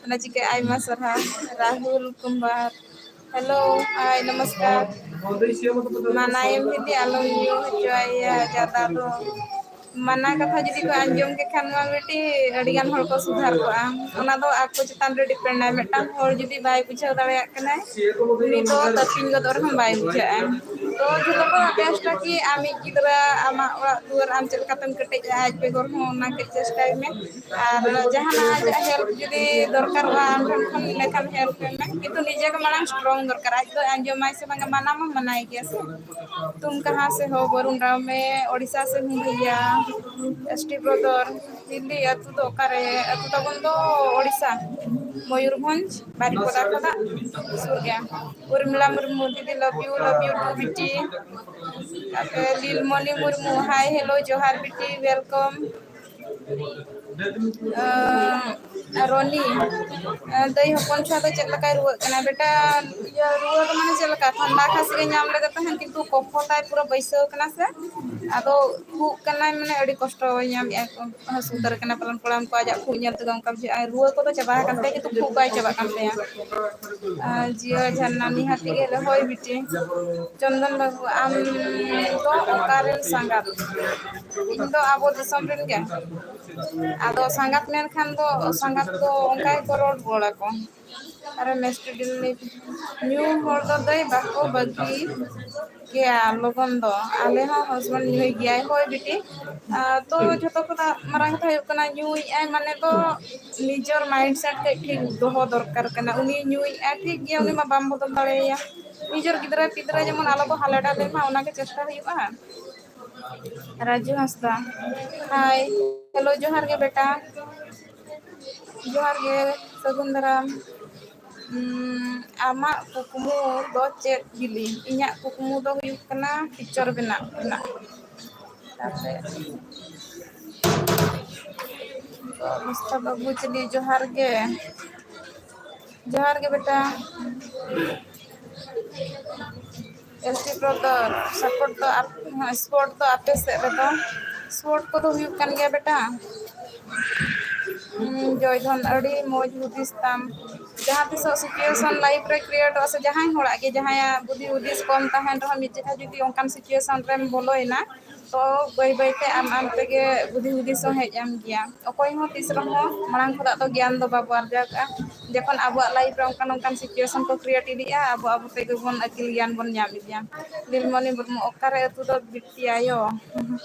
ᱚᱱᱟ ᱪᱤᱠᱟᱹ ᱟᱭᱢᱟ ᱥᱟᱨᱦᱟᱣ᱾ ᱨᱟᱦᱩᱞ ᱠᱩᱢᱵᱟᱨ, ᱦᱮᱞᱳ, ᱦᱟᱭ, ᱱᱚᱢᱚᱥᱠᱟᱨ᱾ ᱢᱟᱱᱟᱭᱮᱢ ᱫᱤᱫᱤ, ᱟᱞᱚᱢ ᱧᱩ ᱦᱚᱪᱚᱣᱟᱭᱟ ᱡᱟᱫᱟ ᱫᱚ᱾ ᱢᱟᱱᱟ ᱠᱟᱛᱷᱟ ᱡᱩᱫᱤ ᱠᱚ ᱟᱸᱡᱚᱢ ᱠᱮ ᱠᱷᱟᱱ ᱢᱟ ᱵᱤᱴᱤ, ᱟᱹᱰᱤ ᱜᱟᱱ ᱦᱚᱲ ᱠᱚ ᱥᱩᱫᱷᱟᱨ ᱠᱚᱜᱼᱟ᱾ ᱚᱱᱟ ᱫᱚ ᱟᱠᱚ ᱪᱮᱛᱟᱱ ᱨᱮ ᱰᱤᱯᱮᱱᱰᱟᱭ᱾ ᱢᱤᱫᱴᱟᱝ ᱦᱚᱲ ᱡᱩᱫᱤ ᱵᱟᱭ ᱵᱩᱡᱷᱟᱹᱣ ᱫᱟᱲᱮᱭᱟᱜ ᱠᱟᱱᱟᱭ, ᱩᱱᱤ ᱫᱚ ᱛᱟᱹᱯᱤᱧ ᱜᱚᱫᱚᱜ ᱨᱮᱦᱚᱸ ᱵᱟᱭ ᱵᱩᱡᱷᱟᱹᱜᱼᱟ᱾ ᱛᱚ ᱡᱷᱚᱛᱚ ᱠᱚ ᱪᱮᱥᱴᱟ ᱠᱤ ᱟᱢᱤᱡ ᱜᱤᱫᱽᱨᱟᱹ, ᱟᱢᱟᱜ ᱚᱲᱟᱜ ᱫᱩᱣᱟᱹᱨ ᱟᱢ ᱪᱮᱫ ᱞᱮᱠᱟᱛᱮᱢ ᱠᱮᱴᱮᱡᱟ, ᱟᱡ ᱵᱮᱜᱚᱨ ᱦᱚᱸ ᱚᱱᱟ ᱜᱮ ᱪᱮᱥᱴᱟᱭ ᱢᱮ᱾ ᱟᱨ ᱡᱟᱦᱟᱱᱟᱜ ᱟᱡᱟᱜ ᱦᱮᱞᱯ ᱡᱩᱫᱤ ᱫᱚᱨᱠᱟᱨᱚᱜᱼᱟ ᱟᱢ ᱴᱷᱮᱱ ᱠᱷᱚᱱ, ᱤᱱᱟᱹᱠᱷᱟᱱ ᱦᱮᱞᱯ ᱢᱮ, ᱠᱤᱱᱛᱩ ᱱᱤᱡᱮ ᱜᱮ ᱢᱟᱲᱟᱝ ᱥᱴᱨᱚᱝ ᱫᱚᱨᱠᱟᱨ᱾ ᱟᱡ ᱫᱚ ᱟᱸᱡᱚᱢᱟᱭ ᱥᱮ ᱵᱟᱝᱟ, ᱢᱟᱱᱟ ᱢᱟ ᱢᱟᱱᱟᱭ ᱜᱮᱭᱟ ᱥᱮ᱾ ᱛᱩᱢ ᱠᱟᱦᱟᱸ ᱥᱮ ᱦᱳ? ᱵᱚᱨᱩᱱ ᱨᱟᱣ, ᱢᱮ ᱳᱰᱤᱥᱟ ᱥᱮ ᱦᱩᱸ ᱵᱷᱟᱹᱭᱟ᱾ ᱮᱥ ᱴᱤ ᱵᱨᱚᱫᱚᱨ, ᱫᱤᱞᱞᱤ ᱟᱹᱛᱩ ᱫᱚ ᱚᱠᱟᱨᱮ? ᱟᱹᱛᱩ ᱛᱟᱵᱚᱱ ᱫᱚ ᱳᱰᱤᱥᱟ, ᱢᱚᱭᱩᱨᱵᱷᱚᱸᱡᱽ, ᱵᱟᱨᱤᱯᱚᱫᱟ ᱠᱷᱚᱱᱟᱜ ᱥᱩᱨ ᱜᱮᱭᱟ᱾ ᱩᱨᱢᱤᱞᱟ ᱢᱩᱨᱢᱩ, ᱫᱤᱫᱤ, love you, love you too ᱵᱤᱴᱤ᱾ ᱛᱟᱯᱚᱨᱮ ᱞᱤᱞᱢᱚᱱᱤ ᱢᱩᱨᱢᱩ, hi, hello, ᱡᱚᱦᱟᱨ ᱵᱤᱴᱤ, welcome᱾ ᱟᱸ, ᱨᱚᱱᱤ, ᱟᱸ, ᱫᱟᱹᱭ ᱦᱚᱯᱚᱱ ᱪᱷᱩᱣᱟ ᱫᱚ ᱪᱮᱫ ᱞᱮᱠᱟᱭ ᱨᱩᱣᱟᱹᱜ ᱠᱟᱱᱟ? ᱵᱮᱴᱟ, ᱤᱭᱟᱹ, ᱨᱩᱣᱟᱹ ᱫᱚ ᱢᱟᱱᱮ ᱪᱮᱫ ᱞᱮᱠᱟ, ᱴᱷᱟᱱᱰᱟ ᱠᱷᱟᱹᱥᱤ ᱜᱮ ᱧᱟᱢ ᱞᱮᱫᱮ ᱛᱟᱦᱮᱸᱱ, ᱠᱤᱱᱛᱩ ᱠᱚᱯᱷᱚ ᱛᱟᱭ ᱯᱩᱨᱟᱹ ᱵᱟᱹᱭᱥᱟᱹᱣ ᱠᱟᱱᱟ ᱥᱮ, ᱟᱫᱚ ᱠᱷᱩᱜ ᱠᱟᱱᱟᱭ, ᱢᱟᱱᱮ ᱟᱹᱰᱤ ᱠᱚᱥᱴᱚ ᱧᱟᱢᱮᱫᱼᱟᱭ, ᱦᱟᱹᱥᱩ ᱩᱛᱟᱹᱨ ᱠᱟᱱᱟ ᱯᱟᱞᱮᱱ ᱠᱚᱲᱟᱢ ᱠᱚ, ᱟᱡᱟᱜ ᱠᱷᱩᱜ ᱧᱮᱞ ᱛᱮᱫᱚ ᱚᱱᱠᱟ ᱵᱩᱡᱷᱟᱹᱜᱼᱟ᱾ ᱨᱩᱣᱟᱹ ᱠᱚᱫᱚ ᱪᱟᱵᱟ ᱟᱠᱟᱱ ᱛᱟᱭᱟ, ᱠᱤᱱᱛᱩ ᱠᱷᱩᱜ ᱵᱟᱭ ᱪᱟᱵᱟᱜ ᱠᱟᱱ ᱛᱟᱭᱟ᱾ ᱟᱨ ᱡᱤᱭᱟᱹ ᱡᱷᱟᱨᱱᱟ ᱱᱤᱦᱟᱹᱛᱤ ᱜᱮ ᱦᱳᱭ ᱵᱤᱴᱤ᱾ ᱪᱚᱱᱫᱚᱱ ᱵᱟᱹᱵᱩ, ᱟᱢ ᱫᱚ ᱚᱠᱟᱨᱮᱱ ᱥᱟᱸᱜᱟᱛ? ᱤᱧ ᱫᱚ ᱟᱵᱚ ᱫᱤᱥᱚᱢ ᱨᱮᱱ ᱜᱮ᱾ ᱟᱫᱚ ᱥᱟᱸᱜᱟᱛ ᱢᱮᱱᱠᱷᱟᱱ ᱫᱚ ᱥᱟᱸᱜᱟᱛ ᱫᱚ ᱚᱱᱠᱟ ᱜᱮᱠᱚ ᱨᱚᱲ ᱨᱩᱣᱟᱹᱲ ᱟᱠᱚ᱾ ᱟᱨ ᱢᱮᱥᱴᱤᱰᱤᱞ ᱧᱩ ᱦᱚᱲ ᱫᱚ ᱫᱟᱹᱭ ᱵᱟᱠᱚ ᱵᱟᱹᱜᱤ ᱜᱮᱭᱟ ᱞᱚᱜᱚᱱ ᱫᱚ᱾ ᱟᱞᱮ ᱦᱚᱸ ᱦᱟᱥᱵᱮᱱᱰ ᱧᱩᱭ ᱜᱮᱭᱟᱭ᱾ ᱦᱳᱭ ᱵᱤᱴᱤ, ᱟᱨ ᱛᱚ ᱡᱷᱚᱛᱚ ᱠᱷᱚᱱᱟᱜ ᱢᱟᱨᱟᱝ ᱠᱟᱛᱷᱟ ᱦᱩᱭᱩᱜ ᱠᱟᱱᱟ, ᱧᱩᱭᱮᱫᱼᱟᱭ ᱢᱟᱱᱮ ᱫᱚ ᱱᱤᱡᱮᱨ ᱢᱟᱭᱤᱱᱰ ᱥᱮᱴ ᱠᱟᱹᱡ ᱴᱷᱤᱠ ᱫᱚᱦᱚ ᱫᱚᱨᱠᱟᱨ ᱠᱟᱱᱟ᱾ ᱩᱱᱤ ᱧᱩᱭᱮᱫᱼᱟᱭ ᱴᱷᱤᱠ ᱜᱮᱭᱟ, ᱩᱱᱤ ᱢᱟ ᱵᱟᱢ ᱵᱚᱫᱚᱞ ᱫᱟᱲᱮᱭᱟᱭᱟ᱾ ᱱᱤᱡᱮᱨ ᱜᱤᱫᱽᱨᱟᱹ ᱯᱤᱫᱽᱨᱟᱹ ᱡᱮᱢᱚᱱ ᱟᱞᱚ ᱠᱚ ᱦᱟᱞᱮ ᱰᱟᱞᱮ ᱢᱟ, ᱚᱱᱟᱜᱮ ᱪᱮᱥᱴᱟ ᱦᱩᱭᱩᱜᱼᱟ᱾ ᱨᱟᱡᱩ ᱦᱟᱸᱥᱫᱟ, ᱦᱟᱭ, ᱦᱮᱞᱳ, ᱡᱚᱦᱟᱨ ᱜᱮ ᱵᱮᱴᱟ᱾ ᱡᱚᱦᱟᱨ ᱜᱮ, ᱥᱟᱹᱜᱩᱱ ᱫᱟᱨᱟᱢ᱾ ᱩᱸ, ᱟᱢᱟᱜ ᱠᱩᱠᱢᱩ ᱫᱚ ᱪᱮᱫ ᱵᱤᱞᱤ? ᱤᱧᱟᱹᱜ ᱠᱩᱠᱢᱩ ᱫᱚ ᱦᱩᱭᱩᱜ ᱠᱟᱱᱟ ᱴᱤᱪᱟᱨ ᱵᱮᱱᱟᱜ ᱨᱮᱱᱟᱜ᱾ ᱛᱟᱯᱚᱨᱮ ᱢᱩᱥᱛᱟ ᱵᱟᱹᱵᱩ ᱪᱤᱞᱤ, ᱡᱚᱦᱟᱨ ᱜᱮ᱾ ᱡᱚᱦᱟᱨ ᱜᱮ ᱵᱮᱴᱟ᱾ ᱮᱥ ᱴᱤ ᱯᱨᱚ ᱫᱚ ᱥᱟᱯᱳᱨᱴ ᱫᱚ ᱟᱯ-, ᱥᱯᱳᱨᱴ ᱫᱚ ᱟᱯᱮ ᱥᱮᱫ ᱨᱮᱫᱚ ᱥᱯᱳᱨᱴ ᱠᱚᱫᱚ ᱦᱩᱭᱩᱜ ᱠᱟᱱ ᱜᱮᱭᱟ ᱵᱮᱴᱟ? ᱦᱩᱸ, ᱡᱚᱭ ᱫᱷᱚᱱ, ᱟᱹᱰᱤ ᱢᱚᱡᱽ ᱦᱩᱫᱤᱥ ᱛᱟᱢ᱾ ᱡᱟᱦᱟᱸ ᱛᱤᱥᱚᱜ ᱥᱤᱪᱩᱭᱮᱥᱚᱱ ᱞᱟᱭᱤᱯᱷ ᱨᱮ ᱠᱨᱤᱭᱮᱴᱚᱜᱼᱟ ᱥᱮ, ᱡᱟᱦᱟᱸᱭ ᱦᱚᱲᱟᱜ ᱜᱮ, ᱡᱟᱦᱟᱸᱭᱟᱜ ᱵᱩᱫᱷᱤ ᱦᱩᱫᱤᱥ ᱠᱚᱢ ᱛᱟᱦᱮᱱ ᱨᱮᱦᱚᱸ, ᱢᱤᱫ ᱡᱚᱠᱷᱟ ᱡᱩᱫᱤ ᱚᱱᱠᱟᱱ ᱥᱤᱪᱩᱭᱮᱥᱚᱱ ᱨᱮᱢ ᱵᱚᱞᱚᱭᱮᱱᱟ, ᱛᱚ ᱵᱟᱹᱭ ᱵᱟᱹᱭ ᱛᱮ ᱟᱢ ᱟᱢ ᱛᱮᱜᱮ ᱵᱩᱫᱷᱤ ᱦᱩᱫᱤᱥ ᱦᱚᱸ ᱦᱮᱡ ᱟᱢ ᱜᱮᱭᱟ᱾ ᱚᱠᱚᱭ ᱦᱚᱸ ᱛᱤᱥ ᱨᱮᱦᱚᱸ ᱢᱟᱲᱟᱝ ᱠᱷᱚᱱᱟᱜ ᱫᱚ ᱜᱮᱭᱟᱱ ᱫᱚ ᱵᱟᱵᱚ ᱟᱨᱡᱟᱣ ᱠᱟᱜᱼᱟ᱾ ᱡᱚᱠᱷᱚᱱ ᱟᱵᱚᱣᱟᱜ ᱞᱟᱭᱤᱯᱷ ᱨᱮ ᱚᱱᱠᱟᱱ ᱚᱱᱠᱟᱱ ᱥᱤᱪᱩᱭᱮᱥᱚᱱ ᱠᱚ ᱠᱨᱤᱭᱮᱴ ᱤᱫᱤᱜᱼᱟ, ᱟᱵᱚ ᱟᱵᱚ ᱛᱮᱜᱮ ᱵᱚᱱ ᱟᱹᱠᱤᱞ ᱜᱮᱭᱟᱱ ᱵᱚᱱ ᱧᱟᱢ ᱤᱫᱤᱭᱟ᱾ ᱞᱤᱞᱢᱚᱱᱤ ᱢᱩᱨᱢᱩ, ᱚᱠᱟᱨᱮ ᱟᱹᱛᱩ ᱫᱚ ᱵᱤᱴᱤ ᱟᱭᱳ?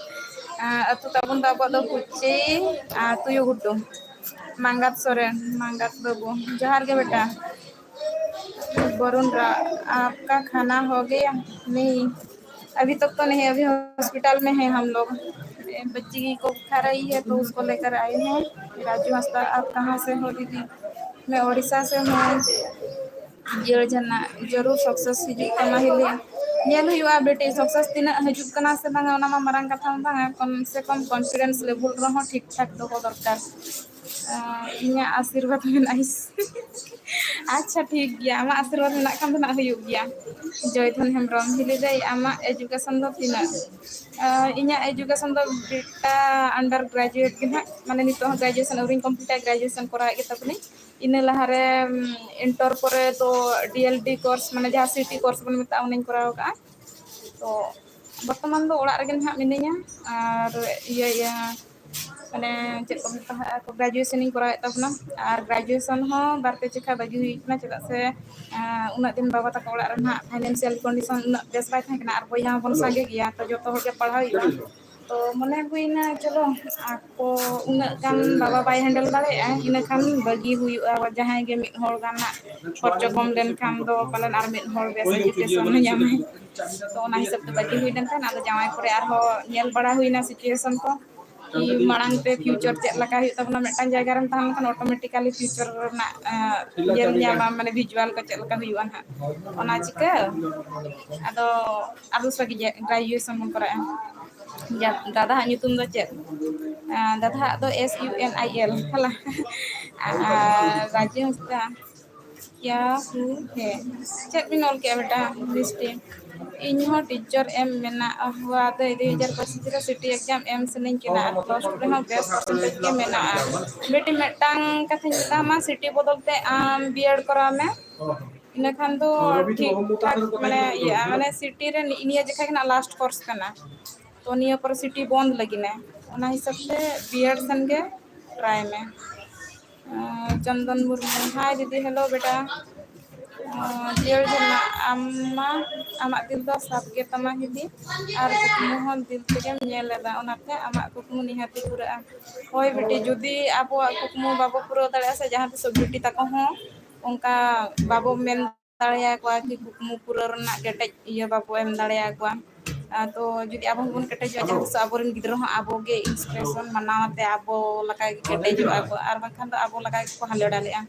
ᱟᱸ, ᱟᱹᱛᱩ ᱛᱟᱵᱚᱱ ᱫᱚ ᱟᱵᱚᱣᱟᱜ ᱫᱚ ᱠᱩᱪᱤ ᱟᱨ ᱛᱩᱭᱩ ᱜᱷᱩᱴᱩ, ᱢᱟᱸᱜᱟᱛ ᱥᱚᱨᱮᱱ, ᱢᱟᱸᱜᱟᱛ ᱵᱟᱹᱵᱩ᱾ ᱡᱚᱦᱟᱨ ᱜᱮ ᱵᱮᱴᱟ᱾ वरुण रा, आपका खाना हो गया? नहीं, अभी तक तो नहीं, अभी हॉस्पिटल में है हम लोग। ए, बच्ची को बुखार आई है तो उसको लेकर आए हैं। राजू हंसदा, आप कहाँ से हो दीदी? मैं उड़ीसा से हूँ। ᱡᱤᱭᱟᱹᱲ ᱡᱷᱟᱨᱱᱟ, ᱡᱟᱹᱨᱩᱲ ᱥᱟᱠᱥᱮᱥ ᱦᱤᱡᱩᱜ ᱠᱟᱱᱟ ᱦᱤᱞᱤ᱾ ᱧᱮᱞ ᱦᱩᱭᱩᱜᱼᱟ ᱵᱮᱴᱤ, ᱥᱟᱠᱥᱮᱥ ᱛᱤᱱᱟᱹᱜ ᱦᱤᱡᱩᱜ ᱠᱟᱱᱟ ᱥᱮ ᱵᱟᱝᱟ, ᱚᱱᱟ ᱢᱟ ᱢᱟᱨᱟᱝ ᱠᱟᱛᱷᱟ ᱢᱟ ᱵᱟᱝᱟ᱾ ᱠᱚᱢ ᱥᱮ ᱠᱚᱢ ᱠᱚᱱᱯᱷᱤᱰᱮᱱᱥ ᱞᱮᱵᱮᱞ ᱨᱮᱦᱚᱸ ᱴᱷᱤᱠ ᱴᱷᱟᱠ ᱫᱚᱦᱚ ᱫᱚᱨᱠᱟᱨ᱾ ᱟᱸ, ᱤᱧᱟᱹᱜ ᱟᱥᱤᱨᱵᱟᱫᱽ ᱢᱮᱱᱟᱜᱼᱟ᱾ ᱟᱪᱪᱷᱟ, ᱴᱷᱤᱠ ᱜᱮᱭᱟ, ᱟᱢᱟᱜ ᱟᱥᱤᱨᱵᱟᱫᱽ ᱢᱮᱱᱟᱜ ᱠᱷᱟᱱ ᱫᱚ ᱱᱟᱜ ᱦᱩᱭᱩᱜ ᱜᱮᱭᱟ᱾ ᱡᱚᱭᱫᱷᱚᱱ ᱦᱮᱢᱵᱨᱚᱢ, ᱦᱤᱞᱤ ᱫᱟᱹᱭ, ᱟᱢᱟᱜ ᱮᱡᱩᱠᱮᱥᱚᱱ ᱫᱚ ᱛᱤᱱᱟᱹᱜ? ᱤᱧᱟᱹᱜ ᱮᱡᱩᱠᱮᱥᱚᱱ ᱫᱚ ᱵᱤᱴᱟ ᱟᱱᱰᱟᱨ ᱜᱨᱮᱡᱩᱭᱮᱴ ᱜᱮ ᱱᱟᱦᱟᱜ, ᱢᱟᱱᱮ ᱱᱤᱛᱚᱜ ᱦᱚᱸ ᱜᱨᱮᱡᱩᱭᱮᱥᱚᱱ ᱟᱹᱣᱨᱤᱧ ᱠᱚᱢᱯᱞᱤᱴᱟ, ᱜᱨᱮᱡᱩᱭᱮᱥᱚᱱ ᱠᱚᱨᱟᱣᱮᱫ ᱜᱮ ᱛᱟᱵᱚᱱᱟᱹᱧ᱾ ᱤᱱᱟᱹ ᱞᱟᱦᱟᱨᱮ ᱤᱱᱴᱚᱨ ᱯᱚᱨᱮ ᱫᱚ ᱰᱤ ᱮᱞ ᱰᱤ ᱠᱳᱨᱥ, ᱢᱟᱱᱮ ᱡᱟᱦᱟᱸ ᱥᱤ ᱴᱤ ᱠᱳᱨᱥ ᱵᱚᱱ ᱢᱮᱛᱟᱜᱼᱟ, ᱚᱱᱟᱧ ᱠᱚᱨᱟᱣ ᱟᱠᱟᱫᱼᱟ᱾ ᱛᱚ ᱵᱚᱨᱛᱚᱢᱟᱱ ᱫᱚ ᱚᱲᱟᱜ ᱨᱮᱜᱮ ᱱᱟᱦᱟᱜ ᱢᱤᱱᱟᱹᱧᱟ᱾ ᱟᱨ ᱤᱭᱟᱹ ᱤᱭᱟᱹ ᱢᱟᱱᱮ ᱪᱮᱫ ᱠᱚ ᱢᱮᱛᱟᱜᱼᱟ, ᱜᱨᱮᱡᱩᱭᱮᱥᱚᱱ ᱤᱧ ᱠᱚᱨᱟᱣᱮᱫ ᱛᱟᱵᱚᱱᱟ᱾ ᱟᱨ ᱜᱨᱮᱡᱩᱭᱮᱥᱚᱱ ᱦᱚᱸ ᱵᱟᱨ ᱯᱮ ᱪᱮᱠᱷᱟ ᱵᱟᱹᱜᱤ ᱦᱩᱭ ᱠᱟᱱᱟ, ᱪᱮᱫᱟᱜ ᱥᱮ ᱩᱱᱟᱹᱜ ᱫᱤᱱ ᱵᱟᱵᱟ ᱛᱟᱠᱚ ᱚᱲᱟᱜ ᱨᱮ ᱱᱟᱦᱟᱜ ᱯᱷᱟᱭᱱᱮᱱᱥᱤᱭᱟᱞ ᱠᱚᱱᱰᱤᱥᱚᱱ ᱩᱱᱟᱹᱜ ᱵᱮᱥ ᱵᱟᱭ ᱛᱟᱦᱮᱸ ᱠᱟᱱᱟ, ᱟᱨ ᱵᱚᱭᱦᱟ ᱦᱚᱸᱵᱚᱱ ᱥᱟᱸᱜᱮ ᱜᱮᱭᱟ, ᱛᱚ ᱡᱚᱛᱚ ᱦᱚᱲ ᱜᱮ ᱯᱟᱲᱦᱟᱣ ᱦᱩᱭᱩᱜᱼᱟ᱾ ᱛᱚ ᱢᱚᱱᱮ ᱦᱩᱭᱱᱟ, ᱪᱚᱞᱚ ᱟᱠᱚ ᱩᱱᱟᱹᱜ ᱜᱟᱱ ᱵᱟᱵᱟ ᱵᱟᱭ ᱦᱮᱱᱰᱮᱞ ᱫᱟᱲᱮᱭᱟᱜᱼᱟ, ᱤᱱᱟᱹᱠᱷᱟᱱ ᱵᱟᱹᱜᱤ ᱦᱩᱭᱩᱜᱼᱟ, ᱡᱟᱦᱟᱸᱭ ᱜᱮ ᱢᱤᱫ ᱦᱚᱲ ᱜᱟᱱ ᱦᱟᱸᱜ ᱠᱷᱚᱨᱪᱚ ᱠᱚᱢ ᱞᱮᱱᱠᱷᱟᱱ ᱫᱚ ᱯᱟᱞᱮᱱ ᱟᱨ ᱢᱤᱫ ᱦᱚᱲ ᱵᱮᱥ ᱮᱡᱩᱠᱮᱥᱚᱱ ᱦᱚᱸ ᱧᱟᱢᱟᱭ᱾ ᱛᱚ ᱚᱱᱟ ᱦᱤᱥᱟᱹᱵ ᱛᱮ ᱵᱟᱹᱜᱤ ᱦᱩᱭ ᱞᱮᱱᱠᱷᱟᱱ ᱟᱫᱚ ᱡᱟᱶᱟᱭ ᱯᱚᱨᱮ ᱟᱨᱦᱚᱸ ᱧᱮᱞ ᱵᱟᱲᱟ ᱦᱩᱭᱱᱟ ᱥᱤᱪᱩᱭᱮᱥᱚᱱ ᱠᱚ, ᱠᱤ ᱢᱟᱲᱟᱝ ᱛᱮ ᱯᱷᱤᱭᱩᱪᱟᱨ ᱪᱮᱫ ᱞᱮᱠᱟ ᱦᱩᱭᱩᱜ ᱛᱟᱵᱚᱱᱟ, ᱢᱤᱫᱴᱟᱝ ᱡᱟᱭᱜᱟ ᱨᱮᱢ ᱛᱟᱦᱮᱸ ᱞᱮᱱᱠᱷᱟᱱ ᱚᱴᱳᱢᱮᱴᱤᱠᱟᱞᱤ ᱯᱷᱤᱭᱩᱪᱟᱨ ᱨᱮᱱᱟᱜ ᱤᱭᱟᱹ ᱧᱟᱢᱟ, ᱢᱟᱱᱮ ᱵᱷᱤᱡᱩᱣᱟᱞ ᱠᱚ ᱪᱮᱫ ᱞᱮᱠᱟ ᱦᱩᱭᱩᱜᱼᱟ ᱱᱟᱦᱟᱜ, ᱚᱱᱟ ᱪᱤᱠᱟᱹ ᱟᱫᱚ ᱟᱨ ᱫᱚᱥᱨᱟ ᱜᱨᱮᱡᱩᱭᱮᱥᱚᱱ ᱵᱚᱱ ᱠᱚᱨᱟᱜᱼᱟ᱾ ᱫᱟᱫᱟ ᱦᱟᱜ ᱧᱩᱛᱩᱢ ᱫᱚ ᱪᱮᱫ? ᱫᱟᱫᱟ ᱦᱟᱜ ᱫᱚ S U N I L ᱦᱮᱞᱟ᱾ ᱟᱨ ᱨᱟᱡᱩ ᱦᱟᱸᱥᱫᱟ, ᱠᱭᱟ ᱦᱩ ᱦᱮ? ᱪᱮᱫ ᱵᱤᱱ ᱚᱞ ᱠᱮᱜᱼᱟ ᱵᱮᱴᱟ ᱞᱤᱥᱴ ᱨᱮ? ᱤᱧ ᱦᱚᱸ ᱴᱤᱪᱟᱨ ᱮᱢ ᱢᱮᱱᱟᱜᱼᱟ, ᱦᱩᱣᱟ ᱫᱚ ᱫᱩ ᱦᱟᱡᱟᱨ ᱯᱚᱸᱪᱤᱥ ᱨᱮ ᱥᱤᱴᱤ ᱮᱠᱡᱟᱢ ᱮᱢ ᱥᱟᱱᱟᱧ ᱠᱟᱱᱟ, ᱟᱨ ᱯᱞᱟᱥ ᱴᱩ ᱨᱮᱦᱚᱸ ᱵᱮᱥ ᱯᱟᱨᱥᱮᱱᱴᱮᱡᱽ ᱜᱮ ᱢᱮᱱᱟᱜᱼᱟ᱾ ᱵᱤᱴᱤ, ᱢᱤᱫᱴᱟᱝ ᱠᱟᱛᱷᱟᱧ ᱢᱮᱛᱟᱢᱟ, ᱥᱤᱴᱤ ᱵᱚᱫᱚᱞ ᱛᱮ ᱟᱢ ᱵᱤᱭᱮᱰ ᱠᱚᱨᱟᱣ ᱢᱮ, ᱤᱱᱟᱹ ᱠᱷᱟᱱ ᱫᱚ ᱴᱷᱤᱠ ᱴᱷᱟᱠ ᱢᱟᱱᱮ ᱤᱭᱟᱹᱜᱼᱟ, ᱢᱟᱱᱮ ᱥᱤᱴᱤ ᱨᱮ ᱱᱤᱭᱟᱹ ᱡᱚᱠᱷᱟ ᱜᱮ ᱱᱟᱜ ᱞᱟᱥᱴ ᱠᱳᱨᱥ ᱠᱟᱱᱟ, ᱛᱚ ᱱᱤᱭᱟᱹ ᱯᱚᱨᱮ ᱥᱤᱴᱤ ᱵᱚᱱᱫ ᱞᱟᱹᱜᱤᱫ ᱮ, ᱚᱱᱟ ᱦᱤᱥᱟᱹᱵ ᱛᱮ ᱵᱤᱭᱮᱰ ᱥᱮᱱ ᱜᱮ ᱴᱨᱟᱭ ᱢᱮ᱾ ᱪᱚᱱᱫᱚᱱ ᱢᱩᱨᱢᱩ, ᱦᱟᱭ ᱫᱤᱫᱤ, ᱦᱮᱞᱳ ᱵᱮᱴᱟ᱾ ᱡᱤᱭᱟᱹᱲ ᱡᱷᱚᱨᱱᱟ, ᱟᱢ ᱢᱟ ᱟᱢᱟᱜ ᱫᱤᱞ ᱫᱚ ᱥᱟᱯ ᱜᱮ ᱛᱟᱢᱟ ᱦᱤᱫᱤ, ᱟᱨ ᱠᱩᱠᱢᱩ ᱦᱚᱸ ᱫᱤᱞ ᱛᱮᱜᱮᱢ ᱧᱮᱞ ᱮᱫᱟ, ᱚᱱᱟᱛᱮ ᱟᱢᱟᱜ ᱠᱩᱠᱢᱩ ᱱᱤᱦᱟᱹᱛ ᱜᱮ ᱯᱩᱨᱟᱹᱜᱼᱟ᱾ ᱦᱳᱭ ᱵᱤᱴᱤ, ᱡᱩᱫᱤ ᱟᱵᱚᱣᱟᱜ ᱠᱩᱠᱢᱩ ᱵᱟᱵᱚ ᱯᱩᱨᱟᱹᱣ ᱫᱟᱲᱮᱭᱟᱜᱼᱟ ᱥᱮ, ᱡᱟᱦᱟᱸ ᱛᱤᱥᱚᱜ ᱵᱤᱴᱤ ᱛᱟᱠᱚ ᱦᱚᱸ ᱚᱱᱠᱟ ᱵᱟᱵᱚ ᱢᱮᱱ ᱫᱟᱲᱮᱭᱟᱠᱚᱣᱟ ᱠᱤ ᱠᱩᱠᱢᱩ ᱯᱩᱨᱟᱹᱣ ᱨᱮᱱᱟᱜ ᱠᱮᱴᱮᱡ ᱤᱭᱟᱹ ᱵᱟᱵᱚ ᱮᱢ ᱫᱟᱲᱮᱭᱟᱠᱚᱣᱟ᱾ ᱟᱨ ᱛᱚ ᱡᱩᱫᱤ ᱟᱵᱚ ᱦᱚᱸᱵᱚᱱ ᱠᱮᱴᱮᱡᱚᱜᱼᱟ, ᱡᱟᱦᱟᱸ ᱛᱤᱥᱚᱜ ᱟᱵᱚᱨᱮᱱ ᱜᱤᱫᱽᱨᱟᱹ ᱦᱚᱸ ᱟᱵᱚ ᱜᱮ ᱤᱱᱥᱯᱤᱨᱮᱥᱚᱱ ᱢᱟᱱᱟᱣ ᱟᱛᱮ ᱟᱵᱚ ᱞᱮᱠᱟ ᱜᱮ ᱠᱮᱴᱮᱡᱚᱜᱼᱟ ᱠᱚ, ᱟᱨ ᱵᱟᱝᱠᱷᱟᱱ ᱫᱚ ᱟᱵᱚ ᱞᱮᱠᱟ ᱜᱮᱠᱚ ᱦᱟᱸᱰᱮ ᱰᱟᱞᱮᱜᱼᱟ᱾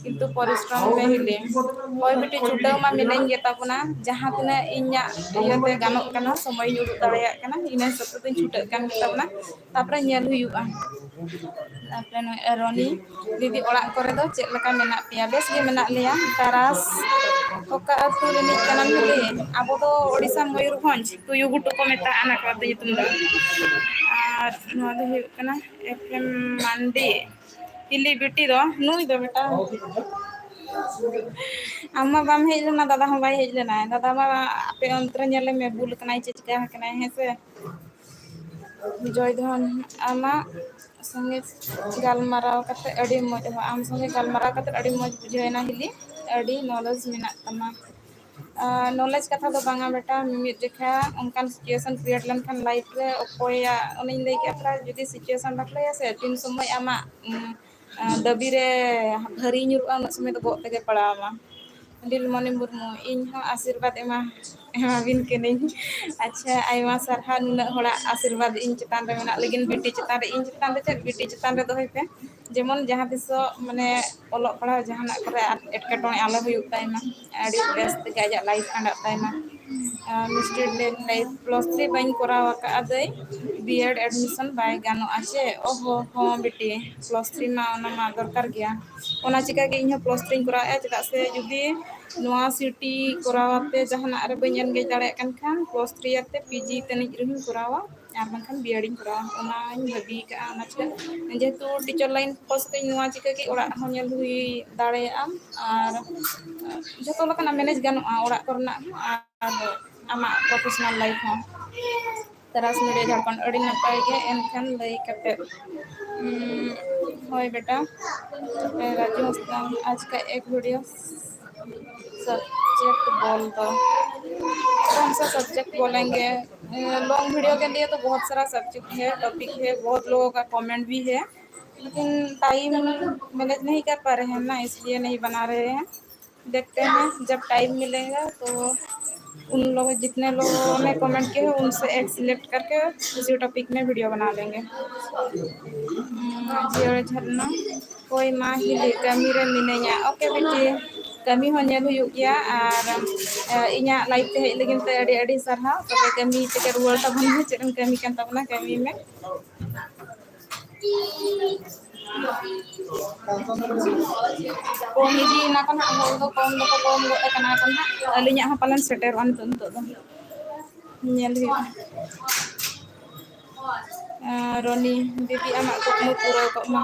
ᱠᱤᱱᱛᱩ ᱯᱚᱨᱤᱥᱨᱚᱢ ᱢᱮ ᱦᱤᱞᱤ᱾ ᱦᱳᱭ ᱵᱤᱴᱤ, ᱪᱷᱩᱴᱟᱹᱣ ᱢᱟ ᱢᱤᱱᱟᱹᱧ ᱜᱮ ᱛᱟᱵᱚᱱᱟ, ᱡᱟᱦᱟᱸ ᱛᱤᱱᱟᱹᱜ ᱤᱧᱟᱹᱜ ᱤᱭᱟᱹᱛᱮ ᱜᱟᱱᱚᱜ ᱠᱟᱱᱟ, ᱥᱚᱢᱚᱭ ᱤᱧ ᱩᱰᱩᱠ ᱫᱟᱲᱮᱭᱟᱜ ᱠᱟᱱᱟ, ᱤᱱᱟᱹ ᱦᱤᱥᱟᱹᱵ ᱛᱮᱫᱚᱧ ᱪᱷᱩᱴᱟᱹᱜ ᱠᱟᱱ ᱜᱮ ᱛᱟᱵᱚᱱᱟ᱾ ᱛᱟᱨᱯᱚᱨᱮ ᱧᱮᱞ ᱦᱩᱭᱩᱜᱼᱟ᱾ ᱛᱟᱨᱯᱚᱨᱮ ᱱᱩᱭ ᱨᱚᱱᱤ ᱫᱤᱫᱤ, ᱚᱲᱟᱜ ᱠᱚᱨᱮ ᱫᱚ ᱪᱮᱫ ᱞᱮᱠᱟ ᱢᱮᱱᱟᱜ ᱯᱮᱭᱟ? ᱵᱮᱥ ᱜᱮ ᱢᱮᱱᱟᱜ ᱞᱮᱭᱟ᱾ ᱛᱟᱨᱟᱥ ᱚᱠᱟ ᱟᱹᱛᱩ ᱨᱤᱱᱤᱡ ᱠᱟᱱᱟᱢ ᱦᱤᱞᱤ? ᱟᱵᱚ ᱫᱚ ᱳᱰᱤᱥᱟ ᱢᱚᱭᱩᱨᱵᱷᱚᱸᱡᱽ, ᱛᱩᱭᱩ ᱜᱷᱩᱴᱩ ᱠᱚ ᱢᱮᱛᱟᱜᱼᱟ ᱚᱱᱟ ᱠᱚ ᱟᱹᱛᱩ ᱧᱩᱛᱩᱢ ᱫᱚ᱾ ᱟᱨ ᱱᱚᱣᱟ ᱫᱚ ᱦᱩᱭᱩᱜ ᱠᱟᱱᱟ ᱮᱯᱷ ᱮᱢ ᱢᱟᱱᱰᱤ᱾ ᱦᱤᱞᱤ ᱵᱤᱴᱤ ᱫᱚ ᱱᱩᱭ ᱫᱚ ᱵᱮᱴᱟ᱾ ᱟᱢ ᱢᱟ ᱵᱟᱢ ᱦᱮᱡ ᱞᱮᱱᱟ, ᱫᱟᱫᱟ ᱦᱚᱸ ᱵᱟᱭ ᱦᱮᱡ ᱞᱮᱱᱟ᱾ ᱫᱟᱫᱟ ᱢᱟ ᱟᱯᱮ ᱚᱱᱛᱮ ᱨᱮ ᱧᱮᱞᱮ ᱢᱮ, ᱵᱩᱞ ᱠᱟᱱᱟᱭ ᱪᱮ ᱪᱤᱠᱟ ᱟᱠᱟᱱᱟᱭ, ᱦᱮᱸ ᱥᱮ? ᱡᱚᱭ ᱫᱷᱚᱱ, ᱟᱢᱟᱜ ᱥᱚᱸᱜᱮ ᱜᱟᱞᱢᱟᱨᱟᱣ ᱠᱟᱛᱮ ᱟᱹᱰᱤ ᱢᱚᱡᱽ, ᱟᱢ ᱥᱚᱸᱜᱮ ᱜᱟᱞᱢᱟᱨᱟᱣ ᱠᱟᱛᱮ ᱟᱹᱰᱤ ᱢᱚᱡᱽ ᱵᱩᱡᱷᱟᱹᱣ ᱮᱱᱟ ᱦᱤᱞᱤ, ᱟᱹᱰᱤ knowledge ᱢᱮᱱᱟᱜ ᱛᱟᱢᱟ᱾ ᱟᱨ knowledge ᱠᱟᱛᱷᱟ ᱫᱚ ᱵᱟᱝᱟ ᱵᱮᱴᱟ, ᱢᱤᱢᱤᱫ ᱡᱚᱠᱷᱟ ᱚᱱᱠᱟᱱ situation create ᱞᱮᱱᱠᱷᱟᱱ life ᱨᱮ ᱚᱠᱚᱭᱟᱜ, ᱚᱱᱮᱧ ᱞᱟᱹᱭ ᱠᱮᱫ ᱯᱨᱟᱭ ᱡᱩᱫᱤ situation ᱵᱟᱯᱞᱟᱭᱟ ᱥᱮ, ᱛᱤᱱ ᱥᱚᱢᱚᱭ ᱟᱢᱟᱜ, ᱩᱢ, ᱟ, ᱫᱟᱹᱵᱤ ᱨᱮ ᱵᱷᱟᱹᱨᱤ ᱧᱩᱨᱩᱜᱼᱟ, ᱩᱱᱟᱹᱜ ᱥᱚᱢᱚᱭ ᱫᱚ ᱵᱚᱦᱚᱜ ᱛᱮᱜᱮ ᱯᱟᱲᱟᱣ ᱟᱢᱟ᱾ ᱞᱤᱞᱢᱚᱱᱤ ᱢᱩᱨᱢᱩ, ᱤᱧ ᱦᱚᱸ ᱟᱥᱤᱨᱵᱟᱫᱽ ᱮᱢᱟ, ᱮᱢᱟᱵᱤᱱ ᱠᱟᱹᱱᱟᱹᱧ᱾ ᱟᱪᱪᱷᱟ, ᱟᱭᱢᱟ ᱥᱟᱨᱦᱟᱣ ᱱᱩᱱᱟᱹᱜ ᱦᱚᱲᱟᱜ ᱟᱥᱤᱨᱵᱟᱫᱽ ᱤᱧ ᱪᱮᱛᱟᱱ ᱨᱮ ᱢᱮᱱᱟᱜ ᱞᱟᱹᱜᱤᱫ, ᱵᱤᱴᱤ ᱪᱮᱛᱟᱱ ᱨᱮ, ᱤᱧ ᱪᱮᱛᱟᱱ ᱨᱮ ᱪᱮᱫ, ᱵᱤᱴᱤ ᱪᱮᱛᱟᱱ ᱨᱮ ᱫᱚᱦᱚᱭ ᱯᱮ᱾ ᱡᱮᱢᱚᱱ ᱡᱟᱦᱟᱸ ᱛᱤᱥᱚᱜ ᱢᱟᱱᱮ ᱚᱞᱚᱜ ᱯᱟᱲᱦᱟᱣ ᱡᱟᱦᱟᱱᱟᱜ ᱠᱚᱨᱮ ᱟᱨ ᱮᱴᱠᱮᱴᱚᱬᱮ ᱟᱞᱚ ᱦᱩᱭᱩᱜ ᱛᱟᱭ ᱢᱟ, ᱟᱹᱰᱤ ᱵᱮᱥ ᱛᱮᱜᱮ ᱟᱡᱟᱜ life ᱠᱷᱟᱸᱰᱟᱜ ᱛᱟᱭ ᱢᱟ᱾ ᱟᱨ ᱢᱤᱥᱴᱟᱨ ᱰᱮᱱ ᱞᱟᱭᱤᱯᱷ, plus three ᱵᱟᱹᱧ ᱠᱚᱨᱟᱣ ᱟᱠᱟᱫᱼᱟ ᱫᱟᱹᱭ, B.Ed admission ᱵᱟᱭ ᱜᱟᱱᱚᱜᱼᱟ ᱪᱮ? ᱚᱦᱚ, ᱦᱚᱸ ᱵᱤᱴᱤ, plus three ᱢᱟ ᱚᱱᱟ ᱢᱟ ᱫᱚᱨᱠᱟᱨ ᱜᱮᱭᱟ᱾ ᱚᱱᱟ ᱪᱤᱠᱟᱹ ᱜᱮ ᱤᱧ ᱦᱚᱸ plus three ᱤᱧ ᱠᱚᱨᱟᱣᱮᱫᱼᱟ, ᱪᱮᱫᱟᱜ ᱥᱮ ᱡᱩᱫᱤ ᱱᱚᱣᱟ ᱥᱤᱴᱤ ᱠᱚᱨᱟᱣ ᱟᱛᱮ ᱡᱟᱦᱟᱱᱟᱜ ᱨᱮ ᱵᱟᱹᱧ engage ᱫᱟᱲᱮᱭᱟᱜ ᱠᱟᱱ ᱠᱷᱟᱱ, plus three ᱟᱛᱮ PG ᱛᱟᱹᱱᱤᱡ ᱨᱮᱦᱚᱸᱧ ᱠᱚᱨᱟᱣᱟ, ᱟᱨ ᱵᱟᱝᱠᱷᱟᱱ B.Ed ᱤᱧ ᱠᱚᱨᱟᱣᱟ, ᱚᱱᱟᱧ ᱵᱷᱟᱹᱵᱤ ᱠᱟᱜᱼᱟ᱾ ᱚᱱᱟ ᱪᱤᱠᱟᱹ ᱡᱮᱦᱮᱛᱩ teacher line post ᱛᱤᱧ, ᱱᱚᱣᱟ ᱪᱤᱠᱟᱹ ᱜᱮ ᱚᱲᱟᱜ ᱦᱚᱸ ᱧᱮᱞ ᱦᱩᱭ ᱫᱟᱲᱮᱭᱟᱜᱼᱟ, ᱟᱨ ᱡᱚᱛᱚ ᱞᱮᱠᱟᱱᱟᱜ manage ᱜᱟᱱᱚᱜᱼᱟ, ᱚᱲᱟᱜ ᱠᱚᱨᱮᱱᱟᱜ ᱦᱚᱸ ᱟᱨ ᱟᱢᱟᱜ professional life ᱦᱚᱸ᱾ ᱛᱟᱨᱟᱥ ᱢᱤᱰᱤᱭᱟ ᱡᱷᱟᱲᱠᱷᱚᱸᱰ, ᱟᱹᱰᱤ ᱱᱟᱯᱟᱭ ᱜᱮ᱾ ᱮᱱᱠᱷᱟᱱ ᱞᱟᱹᱭ ᱠᱟᱛᱮᱫ, ᱩᱸ, ᱦᱳᱭ ᱵᱮᱴᱟ, ᱨᱟᱡᱩ ᱦᱟᱸᱥᱫᱟ, ᱟᱡᱽ ᱠᱟ ᱮᱠ ᱵᱷᱤᱰᱤᱭᱳ subject ᱵᱚᱞ ᱫᱚ, कौन सा subject बोलेंगे? Long video के लिए तो बहुत सारा subject है, topic है, बहुत लोगों का comment भी है, लेकिन time manage नहीं कर पा रहे हैं ना, इसलिए नहीं बना रहे हैं। देखते हैं, जब time मिलेगा तो उन लोग, जितने लोगों ने comment किए हैं, उनसे एक select करके उसी topic में video बना लेंगे। हम्म, झियाड़ झरना। ᱦᱳᱭ ᱢᱟ ᱦᱤᱞᱤ, ᱠᱟᱹᱢᱤ ᱨᱮ ᱢᱤᱱᱟᱹᱧᱟ᱾ ᱳᱠᱮ ᱵᱤᱴᱤ, ᱠᱟᱹᱢᱤ ᱦᱚᱸ ᱧᱮᱞ ᱦᱩᱭᱩᱜ ᱜᱮᱭᱟ᱾ ᱟᱨ ᱮ, ᱤᱧᱟᱹᱜ ᱞᱟᱭᱤᱯᱷ ᱛᱮ ᱦᱮᱡ ᱞᱟᱹᱜᱤᱫ ᱛᱮ ᱟᱹᱰᱤ ᱟᱹᱰᱤ ᱥᱟᱨᱦᱟᱣ᱾ ᱛᱚᱵᱮ ᱠᱟᱹᱢᱤ ᱛᱮᱜᱮ ᱨᱩᱣᱟᱹᱲ ᱛᱟᱵᱚᱱ ᱢᱮ, ᱪᱮᱫ ᱮᱢ ᱠᱟᱹᱢᱤ ᱠᱟᱱ ᱛᱟᱵᱚᱱᱟ, ᱠᱟᱹᱢᱤ ᱢᱮ᱾ ᱠᱚᱢ ᱤᱫᱤᱭᱮᱱᱟ ᱠᱚ ᱱᱟᱦᱟᱜ, ᱦᱚᱲ ᱫᱚ ᱠᱚᱢ ᱫᱚᱠᱚ ᱠᱚᱢ ᱜᱚᱫ ᱟᱠᱟᱱᱟ ᱠᱚ ᱱᱟᱦᱟᱜ᱾ ᱟᱹᱞᱤᱧᱟᱜ ᱦᱚᱸ ᱯᱟᱞᱮᱱ ᱥᱮᱴᱮᱨᱚᱜᱼᱟ ᱱᱤᱛᱚᱜ, ᱱᱤᱛᱚᱜ ᱫᱚ᱾ ᱧᱮᱞ ᱦᱩᱭᱩᱜᱼᱟ᱾ ᱟᱨ ᱨᱚᱱᱤ ᱫᱤᱫᱤ, ᱟᱢᱟᱜ ᱠᱩᱠᱢᱩ ᱯᱩᱨᱟᱹᱣ ᱠᱚᱜ ᱢᱟ᱾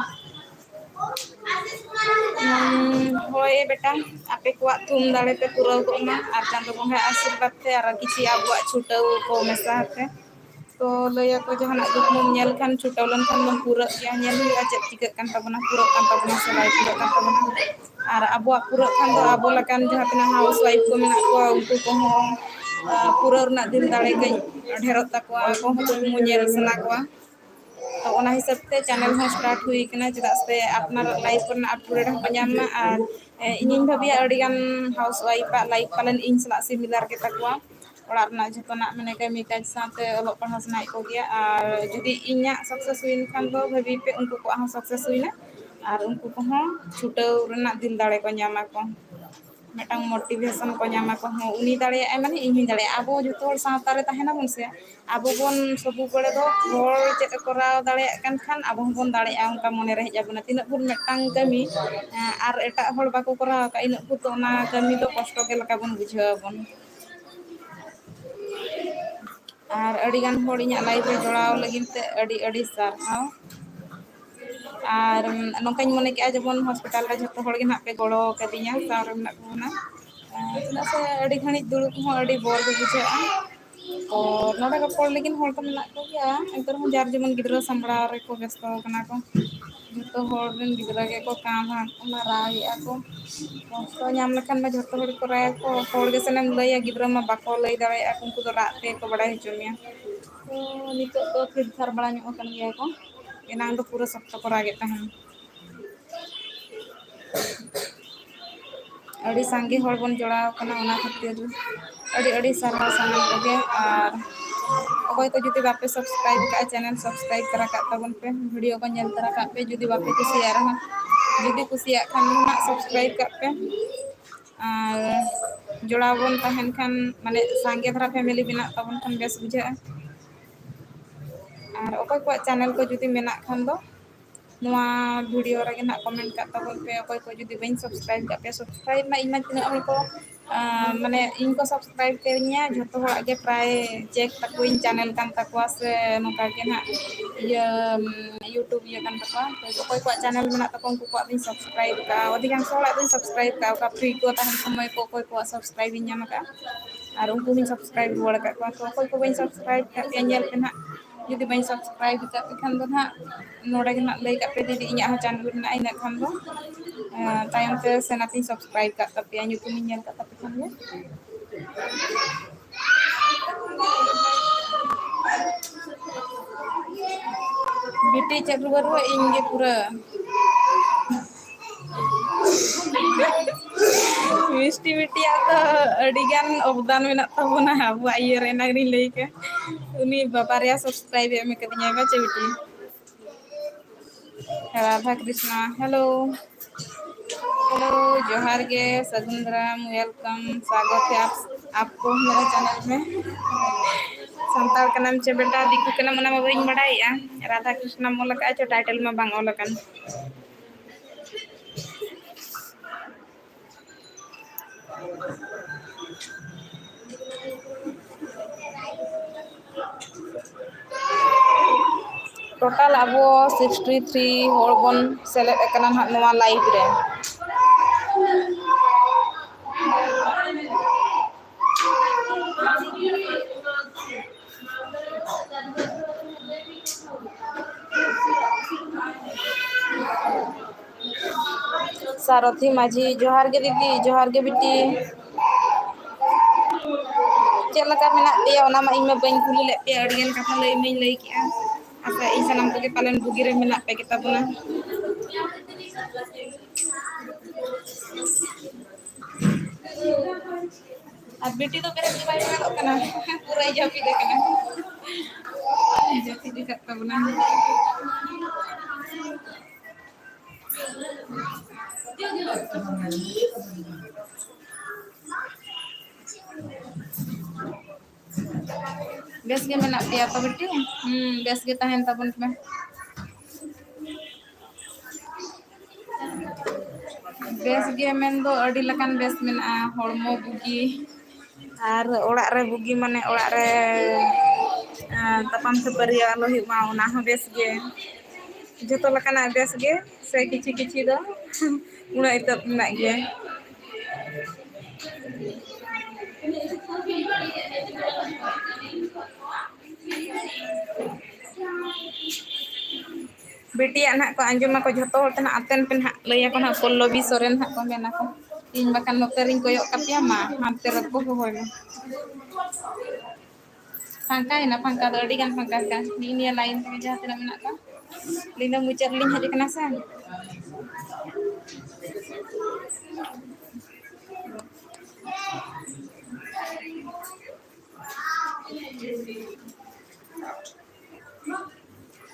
ᱦᱩᱸ, ᱦᱳᱭ ᱵᱮᱴᱟ, ᱟᱯᱮ ᱠᱚᱣᱟᱜ ᱛᱷᱩᱢ ᱫᱟᱲᱮ ᱛᱮ ᱯᱩᱨᱟᱹᱣ ᱠᱚᱜ ᱢᱟ, ᱟᱨ ᱪᱟᱸᱫᱳ ᱵᱚᱸᱜᱟ ᱟᱥᱤᱨᱵᱟᱫᱽ ᱛᱮ, ᱟᱨ ᱠᱤᱪᱷᱤ ᱟᱵᱚᱣᱟᱜ ᱪᱷᱩᱴᱟᱹᱣ ᱠᱚ ᱢᱮᱥᱟ ᱟᱛᱮ᱾ ᱛᱚ ᱞᱟᱹᱭᱟᱠᱚ, ᱡᱟᱦᱟᱱᱟᱜ ᱠᱩᱠᱢᱩᱢ ᱧᱮᱞ ᱠᱷᱟᱱ, ᱪᱷᱩᱴᱟᱹᱣ ᱞᱮᱱᱠᱷᱟᱱ ᱵᱚᱱ ᱯᱩᱨᱟᱹᱜ ᱜᱮᱭᱟ᱾ ᱧᱮᱞ ᱦᱩᱭᱩᱜᱼᱟ ᱪᱮᱫ ᱪᱤᱠᱟᱹᱜ ᱠᱟᱱ ᱛᱟᱵᱚᱱᱟ, ᱯᱩᱨᱟᱹᱜ ᱠᱟᱱ ᱛᱟᱵᱚᱱᱟ ᱥᱮ ᱵᱟᱭ ᱯᱩᱨᱟᱹᱜ ᱠᱟᱱ ᱛᱟᱵᱚᱱᱟ᱾ ᱟᱨ ᱟᱵᱚᱣᱟᱜ ᱯᱩᱨᱟᱹᱜ ᱠᱷᱟᱱ ᱫᱚ ᱟᱵᱚ ᱞᱮᱠᱟᱱ ᱡᱟᱦᱟᱸ ᱛᱤᱱᱟᱹᱜ ᱦᱟᱣᱩᱥ ᱣᱟᱭᱤᱯᱷ ᱠᱚ ᱢᱮᱱᱟᱜ ᱠᱚᱣᱟ, ᱩᱱᱠᱩ ᱠᱚᱦᱚᱸ, ᱟᱸ, ᱯᱩᱨᱟᱹᱣ ᱨᱮᱱᱟᱜ ᱫᱤᱞ ᱫᱟᱲᱮ ᱠᱟᱹᱡ ᱰᱷᱮᱨᱚᱜ ᱛᱟᱠᱚᱣᱟ, ᱟᱠᱚ ᱦᱚᱸ ᱠᱩᱠᱢᱩ ᱧᱮᱞ ᱥᱟᱱᱟ ᱠᱚᱣᱟ᱾ ᱛᱚ ᱚᱱᱟ ᱦᱤᱥᱟᱹᱵ ᱛᱮ ᱪᱮᱱᱮᱞ ᱦᱚᱸ ᱥᱴᱟᱨᱴ ᱦᱩᱭ ᱠᱟᱱᱟ, ᱪᱮᱫᱟᱜ ᱥᱮ ᱟᱯᱱᱟᱨᱟᱜ ᱞᱟᱭᱤᱯᱷ ᱨᱮᱱᱟᱜ ᱟᱯᱰᱮᱴ ᱦᱚᱸᱠᱚ ᱧᱟᱢ ᱢᱟ᱾ ᱟᱨ, ᱮ, ᱤᱧᱤᱧ ᱵᱷᱟᱹᱵᱤᱭᱟ ᱟᱹᱰᱤᱜᱟᱱ ᱦᱟᱣᱩᱥ ᱣᱟᱭᱤᱯᱷ ᱟᱜ ᱞᱟᱭᱤᱯᱷ ᱯᱟᱞᱮᱱ ᱤᱧ ᱥᱟᱞᱟᱜ ᱥᱤᱢᱤᱞᱟᱨ ᱜᱮᱛᱟ ᱠᱚᱣᱟ᱾ ᱚᱲᱟᱜ ᱨᱮᱱᱟᱜ ᱡᱷᱚᱛᱚᱱᱟᱜ ᱢᱟᱱᱮ ᱠᱟᱹᱢᱤ ᱠᱟᱡᱽ ᱥᱟᱶᱛᱮ ᱚᱞᱚᱜ ᱯᱟᱲᱦᱟᱣ ᱥᱟᱱᱟᱭᱮᱫ ᱠᱚᱜᱮᱭᱟ᱾ ᱟᱨ ᱡᱩᱫᱤ ᱤᱧᱟᱹᱜ ᱥᱟᱠᱥᱮᱥ ᱦᱩᱭᱮᱱ ᱠᱷᱟᱱ ᱫᱚ ᱵᱷᱟᱹᱵᱤ ᱯᱮ ᱩᱱᱠᱩ ᱠᱚᱣᱟᱜ ᱦᱚᱸ ᱥᱟᱠᱥᱮᱥ ᱦᱩᱭᱱᱟ, ᱟᱨ ᱩᱱᱠᱩ ᱠᱚᱦᱚᱸ ᱪᱷᱩᱴᱟᱹᱣ ᱨᱮᱱᱟᱜ ᱫᱤᱞ ᱫᱟᱲᱮ ᱠᱚ ᱧᱟᱢᱟ ᱠᱚ, ᱢᱤᱫᱴᱟᱝ ᱢᱳᱴᱤᱵᱷᱮᱥᱚᱱ ᱠᱚ ᱧᱟᱢᱟ ᱠᱚ, ᱦᱚᱸ, ᱩᱱᱤ ᱫᱟᱲᱮᱭᱟᱜᱼᱟᱭ ᱢᱟᱱᱮ ᱤᱧ ᱦᱚᱸᱧ ᱫᱟᱲᱮᱭᱟᱜᱼᱟ᱾ ᱟᱵᱚ ᱡᱷᱚᱛᱚ ᱦᱚᱲ ᱥᱟᱶᱛᱟ ᱨᱮ ᱛᱟᱦᱮᱱᱟᱵᱚᱱ ᱥᱮ, ᱟᱵᱚ ᱵᱚᱱ ᱥᱚᱵᱩ ᱵᱮᱲᱮ ᱫᱚ ᱦᱚᱲ ᱪᱮᱫ ᱮ ᱠᱚᱨᱟᱣ ᱫᱟᱲᱮᱭᱟᱜ ᱠᱟᱱ ᱠᱷᱟᱱ ᱟᱵᱚ ᱦᱚᱸᱵᱚᱱ ᱫᱟᱲᱮᱭᱟᱜᱼᱟ, ᱚᱱᱠᱟ ᱢᱚᱱᱮ ᱨᱮ ᱦᱮᱡ ᱟᱵᱚᱱᱟ᱾ ᱛᱤᱱᱟᱹᱜ ᱵᱷᱳᱨ ᱢᱤᱫᱴᱟᱝ ᱠᱟᱹᱢᱤ, ᱮᱸ, ᱟᱨ ᱮᱴᱟᱜ ᱦᱚᱲ ᱵᱟᱠᱚ ᱠᱚᱨᱟᱣ ᱟᱠᱟᱫ, ᱤᱱᱟᱹᱜ ᱵᱷᱳᱨ ᱫᱚ ᱚᱱᱟ ᱠᱟᱹᱢᱤ ᱫᱚ ᱠᱚᱥᱴᱚ ᱜᱮ ᱞᱮᱠᱟ ᱵᱚᱱ ᱵᱩᱡᱷᱟᱹᱣ ᱟᱵᱚᱱ᱾ ᱟᱨ ᱟᱹᱰᱤᱜᱟᱱ ᱦᱚᱲ ᱤᱧᱟᱹᱜ ᱞᱟᱭᱤᱯᱷ ᱨᱮ ᱡᱚᱲᱟᱣ ᱞᱟᱹᱜᱤᱫ ᱛᱮ ᱟᱹᱰᱤ ᱟᱹᱰᱤ ᱥᱟᱨᱦᱟᱣ᱾ ᱟᱨ ᱱᱚᱝᱠᱟᱧ ᱢᱚᱱᱮ ᱠᱮᱜᱼᱟ ᱡᱮᱢᱚᱱ ᱦᱚᱥᱯᱤᱴᱟᱞ ᱨᱮ ᱡᱷᱚᱛᱚ ᱦᱚᱲ ᱜᱮ ᱱᱟᱦᱟᱜ ᱯᱮ ᱜᱚᱲᱚ ᱟᱠᱟᱫᱤᱧᱟ, ᱥᱟᱶ ᱨᱮ ᱢᱮᱱᱟᱜ ᱵᱚᱱᱟ᱾ ᱟᱨ ᱪᱮᱫᱟᱜ ᱥᱮ ᱟᱹᱰᱤ ᱜᱷᱟᱹᱲᱤᱡ ᱫᱩᱲᱩᱵ ᱦᱚᱸ ᱟᱹᱰᱤ ᱵᱳᱨ ᱜᱮ ᱵᱩᱡᱷᱟᱹᱜᱼᱟ᱾ ᱛᱚ ᱱᱚᱰᱮ ᱨᱚᱯᱚᱲ ᱞᱟᱹᱜᱤᱫ ᱦᱚᱲ ᱫᱚ ᱢᱮᱱᱟᱜ ᱠᱚᱜᱮᱭᱟ, ᱮᱱᱛᱮ ᱨᱮᱦᱚᱸ ᱡᱟᱨ ᱡᱮᱢᱚᱱ ᱜᱤᱫᱽᱨᱟᱹ ᱥᱟᱢᱵᱲᱟᱣ ᱨᱮᱠᱚ ᱵᱮᱥᱛᱚ ᱟᱠᱟᱱᱟ ᱠᱚ᱾ ᱡᱷᱚᱛᱚ ᱦᱚᱲ ᱨᱮᱱ ᱜᱤᱫᱽᱨᱟᱹ ᱜᱮᱠᱚ ᱠᱟᱸᱛ ᱦᱟᱸᱜ ᱢᱟᱨᱟᱣᱮᱫᱼᱟ ᱠᱚ᱾ ᱠᱚᱥᱴᱚ ᱧᱟᱢ ᱞᱮᱠᱷᱟᱱ ᱢᱟ ᱡᱷᱚᱛᱚ ᱦᱚᱲ ᱜᱮᱠᱚ ᱨᱟᱭᱟ ᱠᱚ᱾ ᱦᱚᱲ ᱜᱮᱥᱮ ᱮᱢ ᱞᱟᱹᱭᱟ, ᱜᱤᱫᱽᱨᱟᱹ ᱢᱟ ᱵᱟᱠᱚ ᱞᱟᱹᱭ ᱫᱟᱲᱮᱭᱟᱜᱼᱟ, ᱩᱱᱠᱩ ᱫᱚ ᱨᱟᱜ ᱛᱮᱜᱮ ᱠᱚ ᱵᱟᱲᱟᱭ ᱦᱚᱪᱚ ᱢᱮᱭᱟ᱾ ᱛᱚ ᱱᱤᱛᱚᱜ ᱫᱚ ᱛᱷᱤᱨ ᱛᱷᱟᱨ ᱵᱟᱲᱟ ᱧᱚᱜ ᱟᱠᱟᱱ ᱜᱮᱭᱟ ᱠᱚ, ᱮᱱᱟᱝ ᱫᱚ ᱯᱩᱨᱟᱹ ᱥᱚᱠᱛᱚ ᱠᱚ ᱨᱟᱜᱮᱫ ᱛᱟᱦᱮᱱ᱾ ᱟᱹᱰᱤ ᱥᱟᱸᱜᱮ ᱦᱚᱲ ᱵᱚᱱ ᱡᱚᱲᱟᱣ ᱟᱠᱟᱱᱟ, ᱚᱱᱟ ᱠᱷᱟᱹᱛᱤᱨ ᱟᱹᱰᱤ ᱟᱹᱰᱤ ᱥᱟᱨᱦᱟᱣ ᱥᱟᱱᱟᱢ ᱠᱚᱜᱮ᱾ ᱟᱨ ᱚᱠᱚᱭ ᱠᱚ ᱡᱩᱫᱤ ᱵᱟᱯᱮ ᱥᱟᱵᱥᱠᱨᱟᱭᱤᱵ ᱟᱠᱟᱫᱼᱟ, ᱪᱮᱱᱮᱞ ᱥᱟᱵᱥᱠᱨᱟᱭᱤᱵ ᱛᱚᱨᱟ ᱠᱟᱜ ᱛᱟᱵᱚᱱ ᱯᱮ, ᱵᱷᱤᱰᱤᱭᱳ ᱠᱚ ᱧᱮᱞ ᱛᱚᱨᱟ ᱠᱟᱜ ᱯᱮ᱾ ᱡᱩᱫᱤ ᱵᱟᱯᱮ ᱠᱩᱥᱤᱭᱟᱜ ᱨᱮᱦᱚᱸ ᱡᱩᱫᱤ ᱠᱩᱥᱤᱭᱟᱜ ᱠᱷᱟᱱ ᱫᱚ ᱱᱟᱜ subscribe ᱠᱟᱜ ᱯᱮ᱾ ᱟᱨ ᱡᱚᱲᱟᱣ ᱵᱚᱱ ᱛᱟᱦᱮᱱ ᱠᱷᱟᱱ, ᱢᱟᱱᱮ ᱥᱟᱸᱜᱮ ᱫᱷᱟᱨᱟ family ᱵᱮᱱᱟᱜ ᱛᱟᱵᱚᱱ ᱠᱷᱟᱱ ᱵᱮᱥ ᱵᱩᱡᱷᱟᱹᱜᱼᱟ᱾ ᱟᱨ ᱚᱠᱚᱭ ᱠᱚᱣᱟᱜ channel ᱠᱚ ᱡᱩᱫᱤ ᱢᱮᱱᱟᱜ ᱠᱷᱟᱱ ᱫᱚ, ᱱᱚᱣᱟ video ᱨᱮᱜᱮ ᱱᱟᱜ comment ᱠᱟᱜ ᱛᱟᱵᱚᱱ ᱯᱮ᱾ ᱚᱠᱚᱭ ᱠᱚ ᱡᱩᱫᱤ ᱵᱟᱹᱧ subscribe ᱠᱟᱜ ᱯᱮᱭᱟ, subscribe ᱢᱟ ᱤᱧ ᱢᱟ ᱛᱤᱱᱟᱹᱜ ᱦᱚᱲ ᱠᱚ, ᱟᱸ, ᱢᱟᱱᱮ ᱤᱧ ᱠᱚ subscribe ᱠᱟᱹᱧᱟ, ᱡᱷᱚᱛᱚ ᱦᱚᱲᱟᱜ ᱜᱮ ᱯᱨᱟᱭ check ᱛᱟᱠᱚᱧ channel ᱠᱟᱱ ᱛᱟᱠᱚᱣᱟ ᱥᱮ ᱱᱚᱝᱠᱟ ᱜᱮ ᱱᱟᱜ ᱤᱭᱟᱹ, YouTube ᱤᱭᱟᱹ ᱠᱟᱱ ᱛᱟᱠᱚᱣᱟ᱾ ᱛᱚ ᱚᱠᱚᱭ ᱠᱚᱣᱟᱜ channel ᱢᱮᱱᱟᱜ ᱛᱟᱠᱚᱣᱟ, ᱩᱱᱠᱩ ᱠᱚᱣᱟᱜ ᱫᱚᱧ subscribe ᱠᱟᱜᱼᱟ, ᱚᱫᱷᱤᱠᱟᱝᱥᱚ ᱦᱚᱲᱟᱜ ᱫᱚᱧ subscribe ᱠᱟᱜᱼᱟ, ᱚᱠᱟ free ᱠᱚ ᱛᱟᱦᱮᱱ ᱥᱚᱢᱚᱭ ᱠᱚ ᱚᱠᱚᱭ ᱠᱚᱣᱟᱜ subscribe ᱤᱧ ᱧᱟᱢ ᱟᱠᱟᱫᱼᱟ, ᱟᱨ ᱩᱱᱠᱩ ᱦᱚᱸᱧ subscribe ᱨᱩᱣᱟᱹᱲ ᱟᱠᱟᱫ ᱠᱚᱣᱟ᱾ ᱛᱚ ᱚᱠᱚᱭ ᱠᱚ ᱵᱟᱹᱧ subscribe ᱠᱟᱜ ᱯᱮᱭᱟ, ᱧᱮᱞ ᱯᱮ ᱱᱟᱜ, ᱡᱩᱫᱤ ᱵᱟᱹᱧ subscribe ᱠᱟᱜ ᱯᱮ ᱠᱷᱟᱱ ᱫᱚ ᱱᱟᱜ, ᱱᱚᱰᱮ ᱜᱮ ᱱᱟᱜ ᱞᱟᱹᱭ ᱠᱟᱜ ᱯᱮ, ᱡᱩᱫᱤ ᱤᱧᱟᱹᱜ ᱦᱚᱸ channel ᱢᱮᱱᱟᱜᱼᱟ, ᱤᱱᱟᱹ ᱠᱷᱟᱱ ᱫᱚ, ᱮᱸ, ᱛᱟᱭᱚᱢ ᱛᱮ ᱥᱮᱱ ᱟᱛᱤᱧ subscribe ᱠᱟᱜ ᱛᱟᱯᱮᱭᱟ, ᱧᱩᱛᱩᱢᱤᱧ ᱧᱮᱞ ᱠᱟᱜ ᱛᱟᱯᱮ ᱠᱷᱟᱱ ᱜᱮ᱾ ᱵᱤᱴᱤ ᱪᱮᱫ ᱨᱩᱣᱟᱹ ᱨᱩᱣᱟᱹ ᱤᱧ ᱜᱮ ᱯᱩᱨᱟᱹ᱾ ᱢᱤᱥᱴᱤ ᱵᱤᱴᱤᱭᱟᱜ ᱫᱚ ᱟᱹᱰᱤᱜᱟᱱ ᱚᱵᱫᱟᱱ ᱢᱮᱱᱟᱜ ᱛᱟᱵᱚᱱᱟ ᱟᱵᱚᱣᱟᱜ ᱤᱭᱟᱹ ᱨᱮ, ᱮᱱᱟᱝ ᱨᱤᱧ ᱞᱟᱹᱭ ᱠᱮᱫ᱾ ᱩᱱᱤ ᱵᱟᱵᱟ ᱨᱮᱭᱟᱜ subscribe ᱮ ᱮᱢ ᱠᱟᱫᱤᱧᱟ, ᱵᱟᱪᱮ ᱵᱤᱴᱤ? ᱨᱟᱫᱷᱟ ᱠᱨᱤᱥᱱᱟ, hello. Hello, ᱡᱚᱦᱟᱨ ᱜᱮ, ᱥᱟᱹᱜᱩᱱ ᱫᱟᱨᱟᱢ, welcome, स्वागत है आप, आपको मेरा channel में। ᱥᱟᱱᱛᱟᱲ ᱠᱟᱱᱟᱢ ᱪᱮ ᱵᱮᱴᱟ, ᱫᱤᱠᱩ ᱠᱟᱱᱟᱢ, ᱚᱱᱟ ᱢᱟ ᱵᱟᱹᱧ ᱵᱟᱰᱟᱭᱮᱜᱼᱟ᱾ ᱨᱟᱫᱷᱟ ᱠᱨᱤᱥᱱᱟᱢ ᱚᱞ ᱟᱠᱟᱫᱼᱟ ᱪᱚ, title ᱢᱟ ᱵᱟᱝ ᱚᱞ ᱟᱠᱟᱱ᱾ Total ᱟᱵᱚ sixty three ᱦᱚᱲ ᱵᱚᱱ ᱥᱮᱞᱮᱫ ᱟᱠᱟᱱᱟ ᱱᱟᱦᱟᱜ ᱱᱚᱣᱟ live ᱨᱮ᱾ ᱥᱟᱨᱚᱛᱷᱤ ᱢᱟᱹᱡᱷᱤ, ᱡᱚᱦᱟᱨ ᱜᱮ ᱫᱤᱫᱤ, ᱡᱚᱦᱟᱨ ᱜᱮ ᱵᱤᱴᱤ᱾ ᱪᱮᱫ ᱞᱮᱠᱟ ᱢᱮᱱᱟᱜ ᱯᱮᱭᱟ? ᱚᱱᱟ ᱢᱟ ᱤᱧ ᱢᱟ ᱵᱟᱹᱧ ᱠᱩᱞᱤ ᱞᱮᱫ ᱯᱮᱭᱟ, ᱟᱹᱰᱤᱜᱟᱱ ᱠᱟᱛᱷᱟ ᱞᱟᱹᱭ ᱢᱟᱧ ᱞᱟᱹᱭ ᱠᱮᱜᱼᱟ᱾ ᱟᱪᱪᱷᱟ, ᱤᱧ ᱥᱟᱱᱟᱢ ᱠᱚᱜᱮ ᱯᱟᱞᱮᱱ ᱵᱩᱜᱤ ᱨᱮ ᱢᱮᱱᱟᱜ ᱯᱮ ᱜᱮ ᱛᱟᱵᱚᱱᱟ᱾ ᱟᱨ ᱵᱤᱴᱤ ᱫᱚ ᱵᱮᱨᱮᱫ ᱜᱮ ᱵᱟᱭ ᱵᱮᱨᱮᱫᱚᱜ ᱠᱟᱱᱟ, ᱯᱩᱨᱟᱹᱭ ᱡᱟᱹᱯᱤᱫ ᱟᱠᱟᱱᱟ, ᱡᱟᱹᱯᱤᱫ ᱟᱠᱟᱫ ᱛᱟᱵᱚᱱᱟ᱾ ᱵᱮᱥ ᱜᱮ ᱢᱮᱱᱟᱜ ᱯᱮᱭᱟ ᱛᱚ ᱵᱤᱴᱤ? ᱦᱩᱸ, ᱵᱮᱥ ᱜᱮ ᱛᱟᱦᱮᱱ ᱛᱟᱵᱚᱱ ᱯᱮ᱾ ᱵᱮᱥ ᱜᱮ ᱢᱮᱱᱫᱚ ᱟᱹᱰᱤ ᱞᱮᱠᱟᱱ ᱵᱮᱥ ᱢᱮᱱᱟᱜᱼᱟ, ᱦᱚᱲᱢᱚ ᱵᱩᱜᱤ, ᱟᱨ ᱚᱲᱟᱜ ᱨᱮ ᱵᱩᱜᱤ ᱢᱟᱱᱮ ᱚᱲᱟᱜ ᱨᱮ, ᱟᱸ, ᱛᱟᱯᱟᱢ ᱠᱷᱟᱹᱯᱟᱹᱨᱤ ᱟᱞᱚ ᱦᱩᱭᱩᱜ ᱢᱟ, ᱚᱱᱟ ᱦᱚᱸ ᱵᱮᱥ ᱜᱮ᱾ ᱡᱚᱛᱚ ᱞᱮᱠᱟᱱᱟᱜ ᱵᱮᱥ ᱜᱮ, ᱥᱮ ᱠᱤᱪᱷᱤ ᱠᱤᱪᱷᱤ ᱫᱚ ᱩᱱᱟᱹᱜ ᱤᱛᱟᱹᱵ ᱢᱮᱱᱟᱜ ᱜᱮᱭᱟ᱾ ᱵᱤᱴᱤᱭᱟᱜ ᱱᱟᱦᱟᱜ ᱠᱚ ᱟᱸᱡᱚᱢᱟᱠᱚ ᱡᱷᱚᱛᱚ ᱦᱚᱲ ᱛᱮ ᱱᱟᱦᱟᱜ, ᱟᱛᱮᱱ ᱯᱮ ᱱᱟᱦᱟᱜ, ᱞᱟᱹᱭᱟᱠᱚ ᱱᱟᱦᱟᱜ ᱯᱚᱞᱞᱚᱵᱤ ᱥᱚᱨᱮᱱ ᱱᱟᱦᱟᱜ ᱠᱚ ᱢᱮᱱᱟᱠᱚ᱾ ᱤᱧ ᱵᱟᱠᱷᱟᱱ ᱱᱚᱛᱮ ᱨᱤᱧ ᱠᱚᱭᱚᱜ ᱠᱟᱯᱮᱭᱟ, ᱢᱟ ᱦᱟᱱᱛᱮ ᱨᱮᱠᱚ ᱦᱚᱦᱚᱭ ᱢᱟ᱾ ᱯᱷᱟᱸᱠᱟᱭᱮᱱᱟ, ᱯᱷᱟᱸᱠᱟ ᱫᱚ ᱟᱹᱰᱤ ᱜᱟᱱ ᱯᱷᱟᱸᱠᱟ ᱟᱠᱟᱱᱟ᱾ ᱱᱤᱭᱟᱹ ᱞᱟᱭᱤᱱ ᱛᱮᱜᱮ ᱡᱟᱦᱟᱸ ᱛᱤᱱᱟᱹᱜ ᱢᱮᱱᱟᱜ ᱠᱚᱣᱟ, ᱟᱹᱞᱤᱧ ᱫᱚ ᱢᱩᱪᱟᱹᱫ ᱨᱮᱞᱤᱧ ᱦᱮᱡ ᱟᱠᱟᱱᱟ ᱥᱮ᱾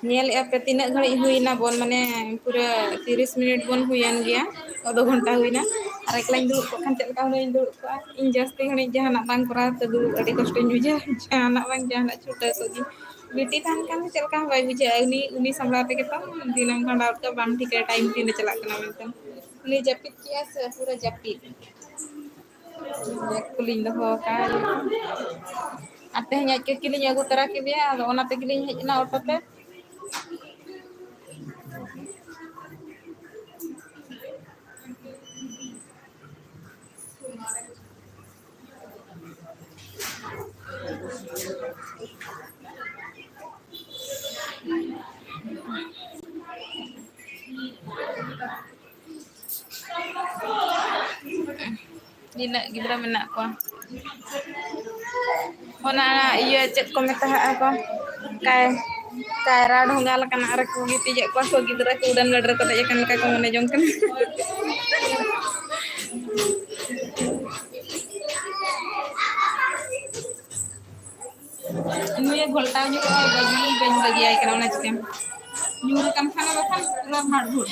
ᱧᱮᱞᱮᱫᱼᱟ ᱯᱮ ᱛᱤᱱᱟᱹᱜ ᱜᱷᱟᱹᱲᱤᱡ ᱦᱩᱭᱱᱟ ᱵᱚᱱ, ᱢᱟᱱᱮ ᱯᱩᱨᱟᱹ ᱛᱤᱨᱤᱥ ᱢᱤᱱᱤᱴ ᱵᱚᱱ ᱦᱩᱭᱮᱱ ᱜᱮᱭᱟ, ᱟᱫᱷᱚ ᱜᱷᱚᱱᱴᱟ ᱦᱩᱭᱱᱟ᱾ ᱟᱨ ᱮᱠᱞᱟᱧ ᱫᱩᱲᱩᱵ ᱠᱚᱜ ᱠᱷᱟᱱ ᱪᱮᱫ ᱞᱮᱠᱟ ᱦᱩᱱᱟᱹᱝ ᱤᱧ ᱫᱩᱲᱩᱵ ᱠᱚᱜᱼᱟ᱾ ᱤᱧ ᱡᱟᱹᱥᱛᱤ ᱜᱷᱟᱹᱲᱤᱡ ᱡᱟᱦᱟᱱᱟᱜ ᱵᱟᱝ ᱠᱚᱨᱟᱣ ᱛᱮ ᱫᱩᱲᱩᱵ ᱟᱹᱰᱤ ᱠᱚᱥᱴᱚᱧ ᱵᱩᱡᱷᱟᱹᱣᱟ᱾ ᱡᱟᱦᱟᱱᱟᱜ ᱵᱟᱝ ᱡᱟᱦᱟᱱᱟᱜ ᱪᱷᱩᱴᱟᱹᱣ ᱠᱚᱜ ᱜᱮ᱾ ᱵᱤᱴᱤ ᱛᱟᱦᱮᱱ ᱠᱷᱟᱱ ᱫᱚ ᱪᱮᱫ ᱞᱮᱠᱟ ᱦᱚᱸ ᱵᱟᱭ ᱵᱩᱡᱷᱟᱹᱜᱼᱟ, ᱩᱱᱤ, ᱩᱱᱤ ᱥᱟᱢᱵᱲᱟᱣ ᱛᱮᱜᱮ ᱛᱚ ᱫᱤᱱᱟᱹᱢ ᱠᱷᱟᱸᱰᱟᱣ ᱛᱮ ᱵᱟᱝ ᱴᱷᱤᱠᱟᱹᱭᱟ ᱴᱟᱭᱤᱢ ᱛᱤᱱᱨᱮ ᱪᱟᱞᱟᱜ ᱠᱟᱱᱟ ᱢᱮᱱᱛᱮ᱾ ᱩᱱᱤ ᱡᱟᱹᱯᱤᱫ ᱠᱮᱜᱼᱟ ᱥᱮ ᱯᱩᱨᱟᱹ ᱡᱟᱹᱯᱤᱫ᱾ ᱵᱮᱜᱽ ᱠᱚᱞᱤᱧ ᱫᱚᱦᱚ ᱟᱠᱟᱫᱼᱟ᱾ ᱟᱨ ᱛᱮᱦᱮᱧ ᱟᱡ ᱠᱟᱹᱠᱤ ᱞᱤᱧ ᱟᱹᱜᱩ ᱛᱚᱨᱟ ᱠᱮᱫᱮᱭᱟ, ᱟᱫᱚ ᱚᱱᱟ ᱛᱮᱜᱮᱞᱤᱧ ᱦᱮᱡ ᱮᱱᱟ ᱚᱴᱳ ᱛᱮ᱾ ᱛᱤᱱᱟᱹᱜ ᱜᱤᱫᱽᱨᱟᱹ ᱢᱮᱱᱟᱜ ᱠᱚᱣᱟ? ᱚᱱᱟ ᱤᱭᱟᱹ ᱪᱮᱫ ᱠᱚ ᱢᱮᱛᱟᱜᱼᱟ ᱠᱚ? ᱠᱟᱭ-, ᱠᱟᱭᱨᱟ ᱰᱷᱚᱸᱜᱟ ᱞᱮᱠᱟᱱᱟᱜ ᱨᱮᱠᱚ ᱜᱤᱛᱤᱡᱮᱫ ᱠᱚᱣᱟ ᱠᱚ ᱜᱤᱫᱽᱨᱟᱹ ᱠᱚ, ᱩᱰᱟᱹᱱ ᱜᱟᱹᱰᱤ ᱨᱮᱠᱚ ᱫᱮᱡ ᱟᱠᱟᱱ ᱞᱮᱠᱟ ᱠᱚ ᱢᱚᱱᱮ ᱡᱚᱝ ᱠᱟᱱᱟ᱾ ᱱᱩᱭᱮ ᱜᱷᱚᱞᱴᱟᱣ ᱧᱚᱜᱚᱜᱼᱟ, ᱵᱟᱹᱜᱤ ᱵᱟᱹᱧ ᱵᱟᱹᱜᱤᱭᱟᱭ ᱠᱟᱱᱟ, ᱚᱱᱟ ᱪᱤᱠᱟᱹ ᱧᱩᱨ ᱟᱠᱟᱱ ᱠᱷᱟᱱ ᱵᱟᱠᱷᱟᱱ ᱯᱩᱨᱟᱹ ᱵᱷᱟᱲ ᱵᱷᱩᱲ᱾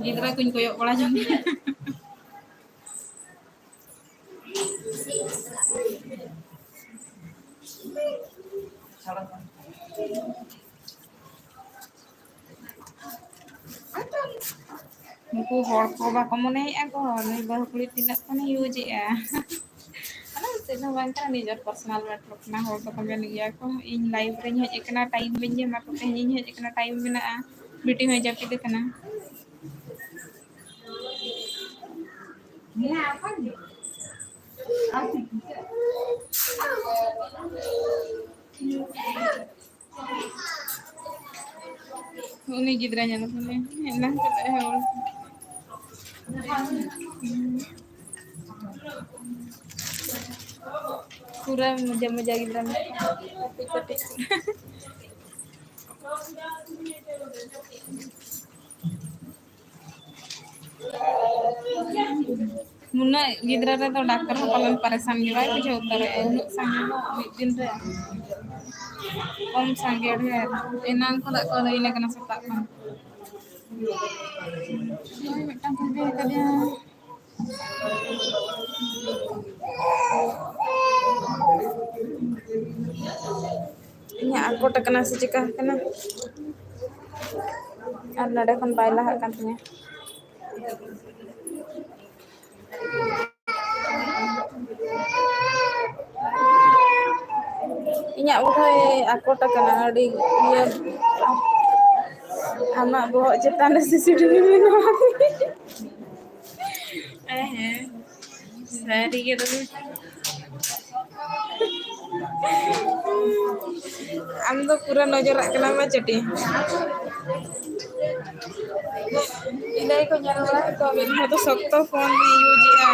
ᱜᱤᱫᱽᱨᱟᱹ ᱠᱚᱧ ᱠᱚᱭᱚᱜ ᱵᱟᱲᱟ ᱡᱚᱝ ᱠᱟᱱᱟ᱾ ᱱᱩᱠᱩ ᱦᱚᱲ ᱠᱚ ᱵᱟᱠᱚ ᱢᱚᱱᱮᱭᱮᱫᱼᱟ ᱠᱚ, ᱱᱩᱭ ᱵᱟᱹᱦᱩ ᱠᱩᱲᱤ ᱛᱤᱱᱟᱹᱜ ᱠᱷᱚᱱᱮ ᱤᱭᱩᱡᱽ ᱮᱫᱼᱟ᱾ ᱟᱫᱚ ᱪᱮᱫ ᱦᱚᱸ ᱵᱟᱝ ᱠᱟᱱᱟ, ᱱᱤᱡᱮᱨ ᱯᱟᱨᱥᱚᱱᱟᱞ ᱢᱮᱴᱟᱨ ᱠᱟᱱᱟ᱾ ᱦᱚᱲ ᱫᱚᱠᱚ ᱢᱮᱱ ᱜᱮᱭᱟ ᱠᱚ, "ᱤᱧ ᱞᱟᱭᱤᱵᱷ ᱨᱮᱧ ᱦᱮᱡ ᱟᱠᱟᱱᱟ, ᱴᱟᱭᱤᱢ ᱵᱟᱹᱧ ᱧᱟᱢᱟ, ᱛᱮᱦᱮᱧ ᱤᱧ ᱦᱮᱡ ᱟᱠᱟᱱᱟ, ᱴᱟᱭᱤᱢ ᱢᱮᱱᱟᱜᱼᱟ, ᱵᱤᱴᱤ ᱦᱚᱸᱭ ᱡᱟᱹᱯᱤᱫ ᱟᱠᱟᱱᱟ᱾" ᱩᱱᱤ ᱜᱤᱫᱽᱨᱟᱹ ᱧᱮᱞ ᱠᱚᱢᱮ, ᱮᱱᱟᱝ ᱠᱟᱛᱮ ᱦᱚᱲ᱾ ᱯᱩᱨᱟᱹ ᱢᱚᱡᱟ ᱢᱚᱡᱟ ᱜᱤᱫᱽᱨᱟᱹ ᱢᱮᱱᱟᱜ ᱠᱚᱣᱟ᱾ ᱠᱟᱹᱴᱤᱡ ᱠᱟᱹᱴᱤᱡ᱾ ᱱᱩᱱᱟᱹᱜ ᱜᱤᱫᱽᱨᱟᱹ ᱨᱮᱫᱚ ᱰᱟᱠᱛᱟᱨ ᱦᱚᱸ ᱯᱟᱞᱮᱱ ᱯᱟᱨᱮᱥᱟᱱ ᱜᱮ ᱵᱟᱭ ᱵᱩᱡᱷᱟᱹᱣ ᱩᱛᱟᱹᱨᱮᱜᱼᱟ, ᱩᱱᱟᱹᱜ ᱥᱟᱸᱜᱮ ᱫᱚ ᱢᱤᱫ ᱫᱤᱱ ᱨᱮ ᱠᱚᱢ ᱥᱟᱸᱜᱮ ᱰᱷᱮᱨ᱾ ᱮᱱᱟᱝ ᱠᱷᱚᱱᱟᱜ ᱠᱚ ᱞᱟᱹᱭᱤᱱ ᱟᱠᱟᱱᱟ ᱥᱮᱛᱟᱜ ᱠᱷᱚᱱ᱾ ᱱᱚᱜᱼᱚᱭ ᱢᱤᱫᱴᱟᱝ ᱠᱚ ᱤᱫᱤ ᱠᱟᱫᱮᱭᱟ᱾ ᱤᱧᱟᱹᱜ ᱟᱠᱚᱴ ᱟᱠᱟᱱᱟ ᱥᱮ ᱪᱤᱠᱟ ᱟᱠᱟᱱᱟ? ᱟᱨ ᱱᱚᱰᱮ ᱠᱷᱚᱱ ᱵᱟᱭ ᱞᱟᱦᱟᱜ ᱠᱟᱱ ᱛᱤᱧᱟᱹ᱾ ᱤᱧᱟᱹᱜ ᱵᱚᱦᱚᱜ ᱟᱠᱚᱴ ᱟᱠᱟᱱᱟ, ᱟᱹᱰᱤ ᱤᱭᱟᱹ᱾ ᱟᱢᱟᱜ ᱵᱚᱦᱚᱜ ᱪᱮᱛᱟᱱ ᱨᱮ ᱥᱤᱥᱤ ᱴᱩᱰᱩ ᱢᱮᱱᱟᱜᱼᱟ᱾ ᱦᱮᱸ, ᱦᱮᱸ, ᱥᱟᱹᱨᱤ ᱜᱮ ᱫᱚᱢᱮ᱾ ᱟᱢ ᱫᱚ ᱯᱩᱨᱟᱹ ᱱᱚᱡᱚᱨᱟᱜ ᱠᱟᱱᱟ ᱢᱟ ᱪᱟᱹᱴᱤ᱾ ᱤᱞᱟᱹᱭ ᱠᱚ ᱧᱮᱞ ᱵᱟᱲᱟ ᱠᱚ, ᱢᱤᱫ ᱦᱚᱲ ᱫᱚ ᱥᱚᱠᱛᱚ ᱯᱷᱳᱱ ᱨᱮ ᱤᱭᱩᱡᱽ ᱮᱫᱼᱟ᱾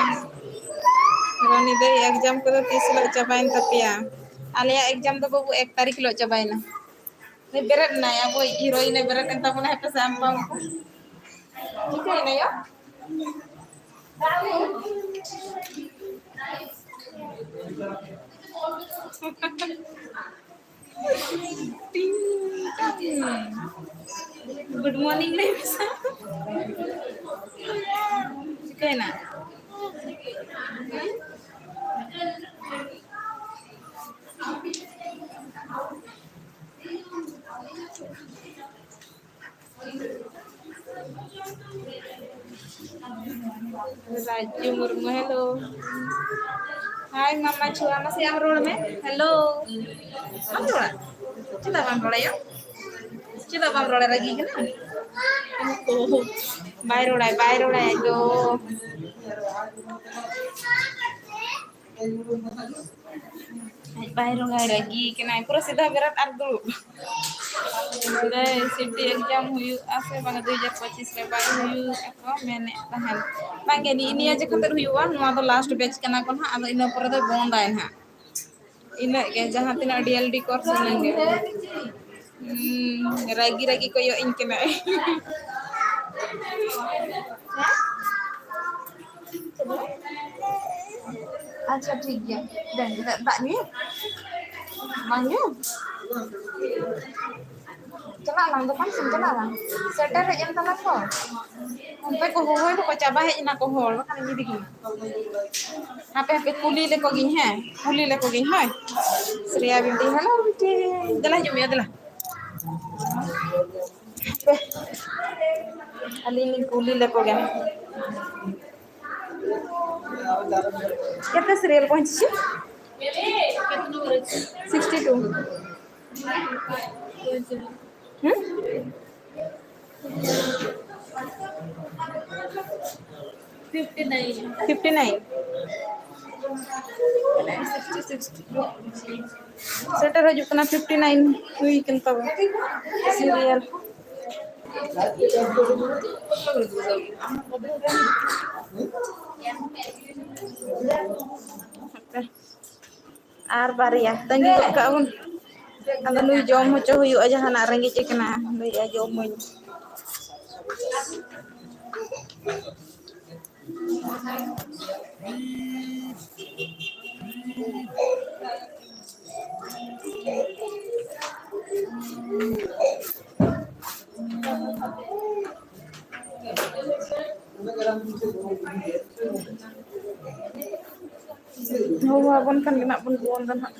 ᱨᱚᱱᱤ ᱫᱟᱹᱭ, ᱮᱠᱡᱟᱢ ᱠᱚᱫᱚ ᱛᱤᱥ ᱦᱤᱞᱳᱜ ᱪᱟᱵᱟᱭᱮᱱ ᱛᱟᱯᱮᱭᱟ? ᱟᱞᱮᱭᱟᱜ ᱮᱠᱡᱟᱢ ᱫᱚ ᱵᱟᱹᱵᱩ ᱮᱠ ᱛᱟᱹᱨᱤᱠᱷ ᱦᱤᱞᱳᱜ ᱪᱟᱵᱟᱭᱮᱱᱟ᱾ ᱱᱩᱭ ᱵᱮᱨᱮᱫ ᱮᱱᱟᱭ, ᱟᱵᱚᱭᱤᱡ ᱦᱤᱨᱳᱭᱤᱱ ᱮ ᱵᱮᱨᱮᱫ ᱮᱱ ᱛᱟᱵᱚᱱᱟ᱾ ᱦᱮᱯᱮ ᱥᱮ, ᱟᱢ ᱵᱟᱢ ᱪᱤᱠᱟᱹᱭᱮᱱᱟ ᱭᱟ? ᱴᱤᱝ, ᱴᱤᱝ᱾ Good morning ᱞᱟᱹᱭ ᱢᱮᱥᱮ᱾ ᱪᱤᱠᱟᱹᱭᱮᱱᱟ? ᱨᱟᱡᱩ ᱢᱩᱨᱢᱩ, hello. Hi ᱢᱟᱢᱟ ᱪᱷᱩᱣᱟ, ᱢᱟᱥᱮ ᱟᱢ ᱨᱚᱲ ᱢᱮ. Hello. ᱵᱟᱢ ᱨᱚᱲᱟ? ᱪᱮᱫᱟᱜ ᱵᱟᱢ ᱨᱚᱲᱟ ᱭᱳ? ᱪᱮᱫᱟᱜ ᱵᱟᱢ ᱨᱚᱲᱟ? ᱨᱟᱹᱜᱤ ᱠᱟᱱᱟ? ᱵᱟᱭ ᱨᱚᱲᱟᱭ, ᱵᱟᱭ ᱨᱚᱲᱟᱭ ᱫᱚ. ᱟᱡ ᱵᱟᱭ ᱨᱚᱲᱟᱭ, ᱨᱟᱹᱜᱤ ᱠᱟᱱᱟᱭ, ᱯᱩᱨᱟᱹ ᱥᱤᱫᱷᱟᱹ ᱵᱮᱨᱮᱫ ᱟᱨ ᱫᱩᱲᱩᱵ. ᱥᱤᱴᱤ exam ᱦᱩᱭᱩᱜᱼᱟ ᱥᱮ ᱵᱟᱝ ᱫᱩ ᱦᱟᱡᱟᱨ ᱯᱚᱸᱪᱤᱥ ᱨᱮ? ᱵᱟᱝ ᱦᱩᱭᱩᱜ ᱟᱠᱚ ᱢᱮᱱᱮᱫ ᱛᱟᱦᱮᱸᱱ. ᱵᱟᱝᱜᱮ, ᱱᱤᱜ ᱱᱤᱭᱟᱹ ᱡᱚᱠᱷᱚᱱ ᱛᱮᱫ ᱦᱩᱭᱩᱜᱼᱟ, ᱱᱚᱣᱟ ᱫᱚ last batch ᱠᱟᱱᱟ ᱠᱚ ᱱᱟᱦᱟᱜ, ᱟᱫᱚ ᱤᱱᱟᱹ ᱯᱚᱨᱮ ᱫᱚ ᱵᱚᱱᱫᱟᱭ ᱱᱟᱦᱟᱜ. ᱤᱱᱟᱹᱜ ᱜᱮ, ᱡᱟᱦᱟᱸ ᱛᱤᱱᱟᱹᱜ D L D course ᱤᱱᱟᱹᱜ ᱜᱮ. ᱦᱩᱸ, ᱨᱟᱹᱜᱤ ᱨᱟᱹᱜᱤ ᱠᱚᱭᱚᱜ ᱤᱧ ᱠᱟᱱᱟᱭ. ᱟᱪᱪᱷᱟ, ᱴᱷᱤᱠ ᱜᱮᱭᱟ. ᱫᱮᱱ, ᱫᱟᱜ, ᱫᱟᱜ ᱧᱩᱭᱟ? ᱵᱟᱝ ᱧᱩ? ᱪᱟᱞᱟᱜ ᱟᱞᱟᱝ, ᱫᱚᱠᱟᱱ ᱥᱮᱱ ᱪᱟᱞᱟᱜ ᱟᱞᱟᱝ. ᱥᱮᱴᱮᱨ ᱦᱮᱡ ᱮᱱ ᱛᱟᱞᱟᱝ ᱠᱚ. ᱚᱱᱛᱮ ᱠᱚ ᱦᱚᱦᱚᱭ ᱫᱚᱠᱚ, ᱪᱟᱵᱟ ᱦᱮᱡ ᱮᱱᱟ ᱠᱚ ᱦᱚᱲ, ᱵᱟᱠᱷᱟᱱ ᱤᱧ ᱤᱫᱤ ᱠᱤᱱᱟ. ᱦᱟᱯᱮ, ᱦᱟᱯᱮ, ᱠᱩᱞᱤ ᱞᱮᱠᱚ ᱜᱤᱧ, ᱦᱮᱸ, ᱠᱩᱞᱤ ᱞᱮᱠᱚ ᱜᱤᱧ, ᱦᱳᱭ. ᱥᱨᱮᱭᱟ ᱵᱤᱴᱤ, hello ᱵᱤᱴᱤ, ᱫᱮᱞᱟ ᱦᱤᱡᱩᱜ ᱢᱮ, ᱫᱮᱞᱟ. ᱦᱟᱯᱮ, ᱟᱹᱞᱤᱧ ᱞᱤᱧ ᱠᱩᱞᱤ ᱞᱮᱠᱚ ᱜᱮ. ᱠᱮᱛᱮ serial ᱯᱚᱦᱚᱸᱪᱤᱪᱷᱩ? Sixty two. ᱦᱩᱸ? Fifty nine. Fifty nine. ᱥᱮᱴᱮᱨ ᱦᱤᱡᱩᱜ ᱠᱟᱱᱟ, fifty nine ᱦᱩᱭ ᱠᱟᱱ ᱛᱟᱵᱚᱱᱟ serial. ᱟᱨ ᱵᱟᱨᱭᱟ ᱛᱟᱺᱜᱤ ᱜᱚᱫ ᱠᱟᱜ ᱵᱚᱱ᱾ ᱟᱫᱚ ᱱᱩᱭ ᱡᱚᱢ ᱦᱚᱪᱚ ᱦᱩᱭᱩᱜᱼᱟ, ᱡᱟᱦᱟᱱᱟᱜ ᱨᱮᱸᱜᱮᱡ ᱮ ᱠᱟᱱᱟ, ᱞᱟᱹᱭᱮᱜᱼᱟ, "ᱡᱚᱢᱟᱹᱧ᱾" ᱦᱚᱦᱚ ᱟᱵᱚᱱ ᱠᱷᱟᱱ ᱜᱮ ᱱᱟᱜ ᱵᱚᱱ ᱵᱚᱞᱚᱱ ᱫᱚ ᱱᱟᱜ᱾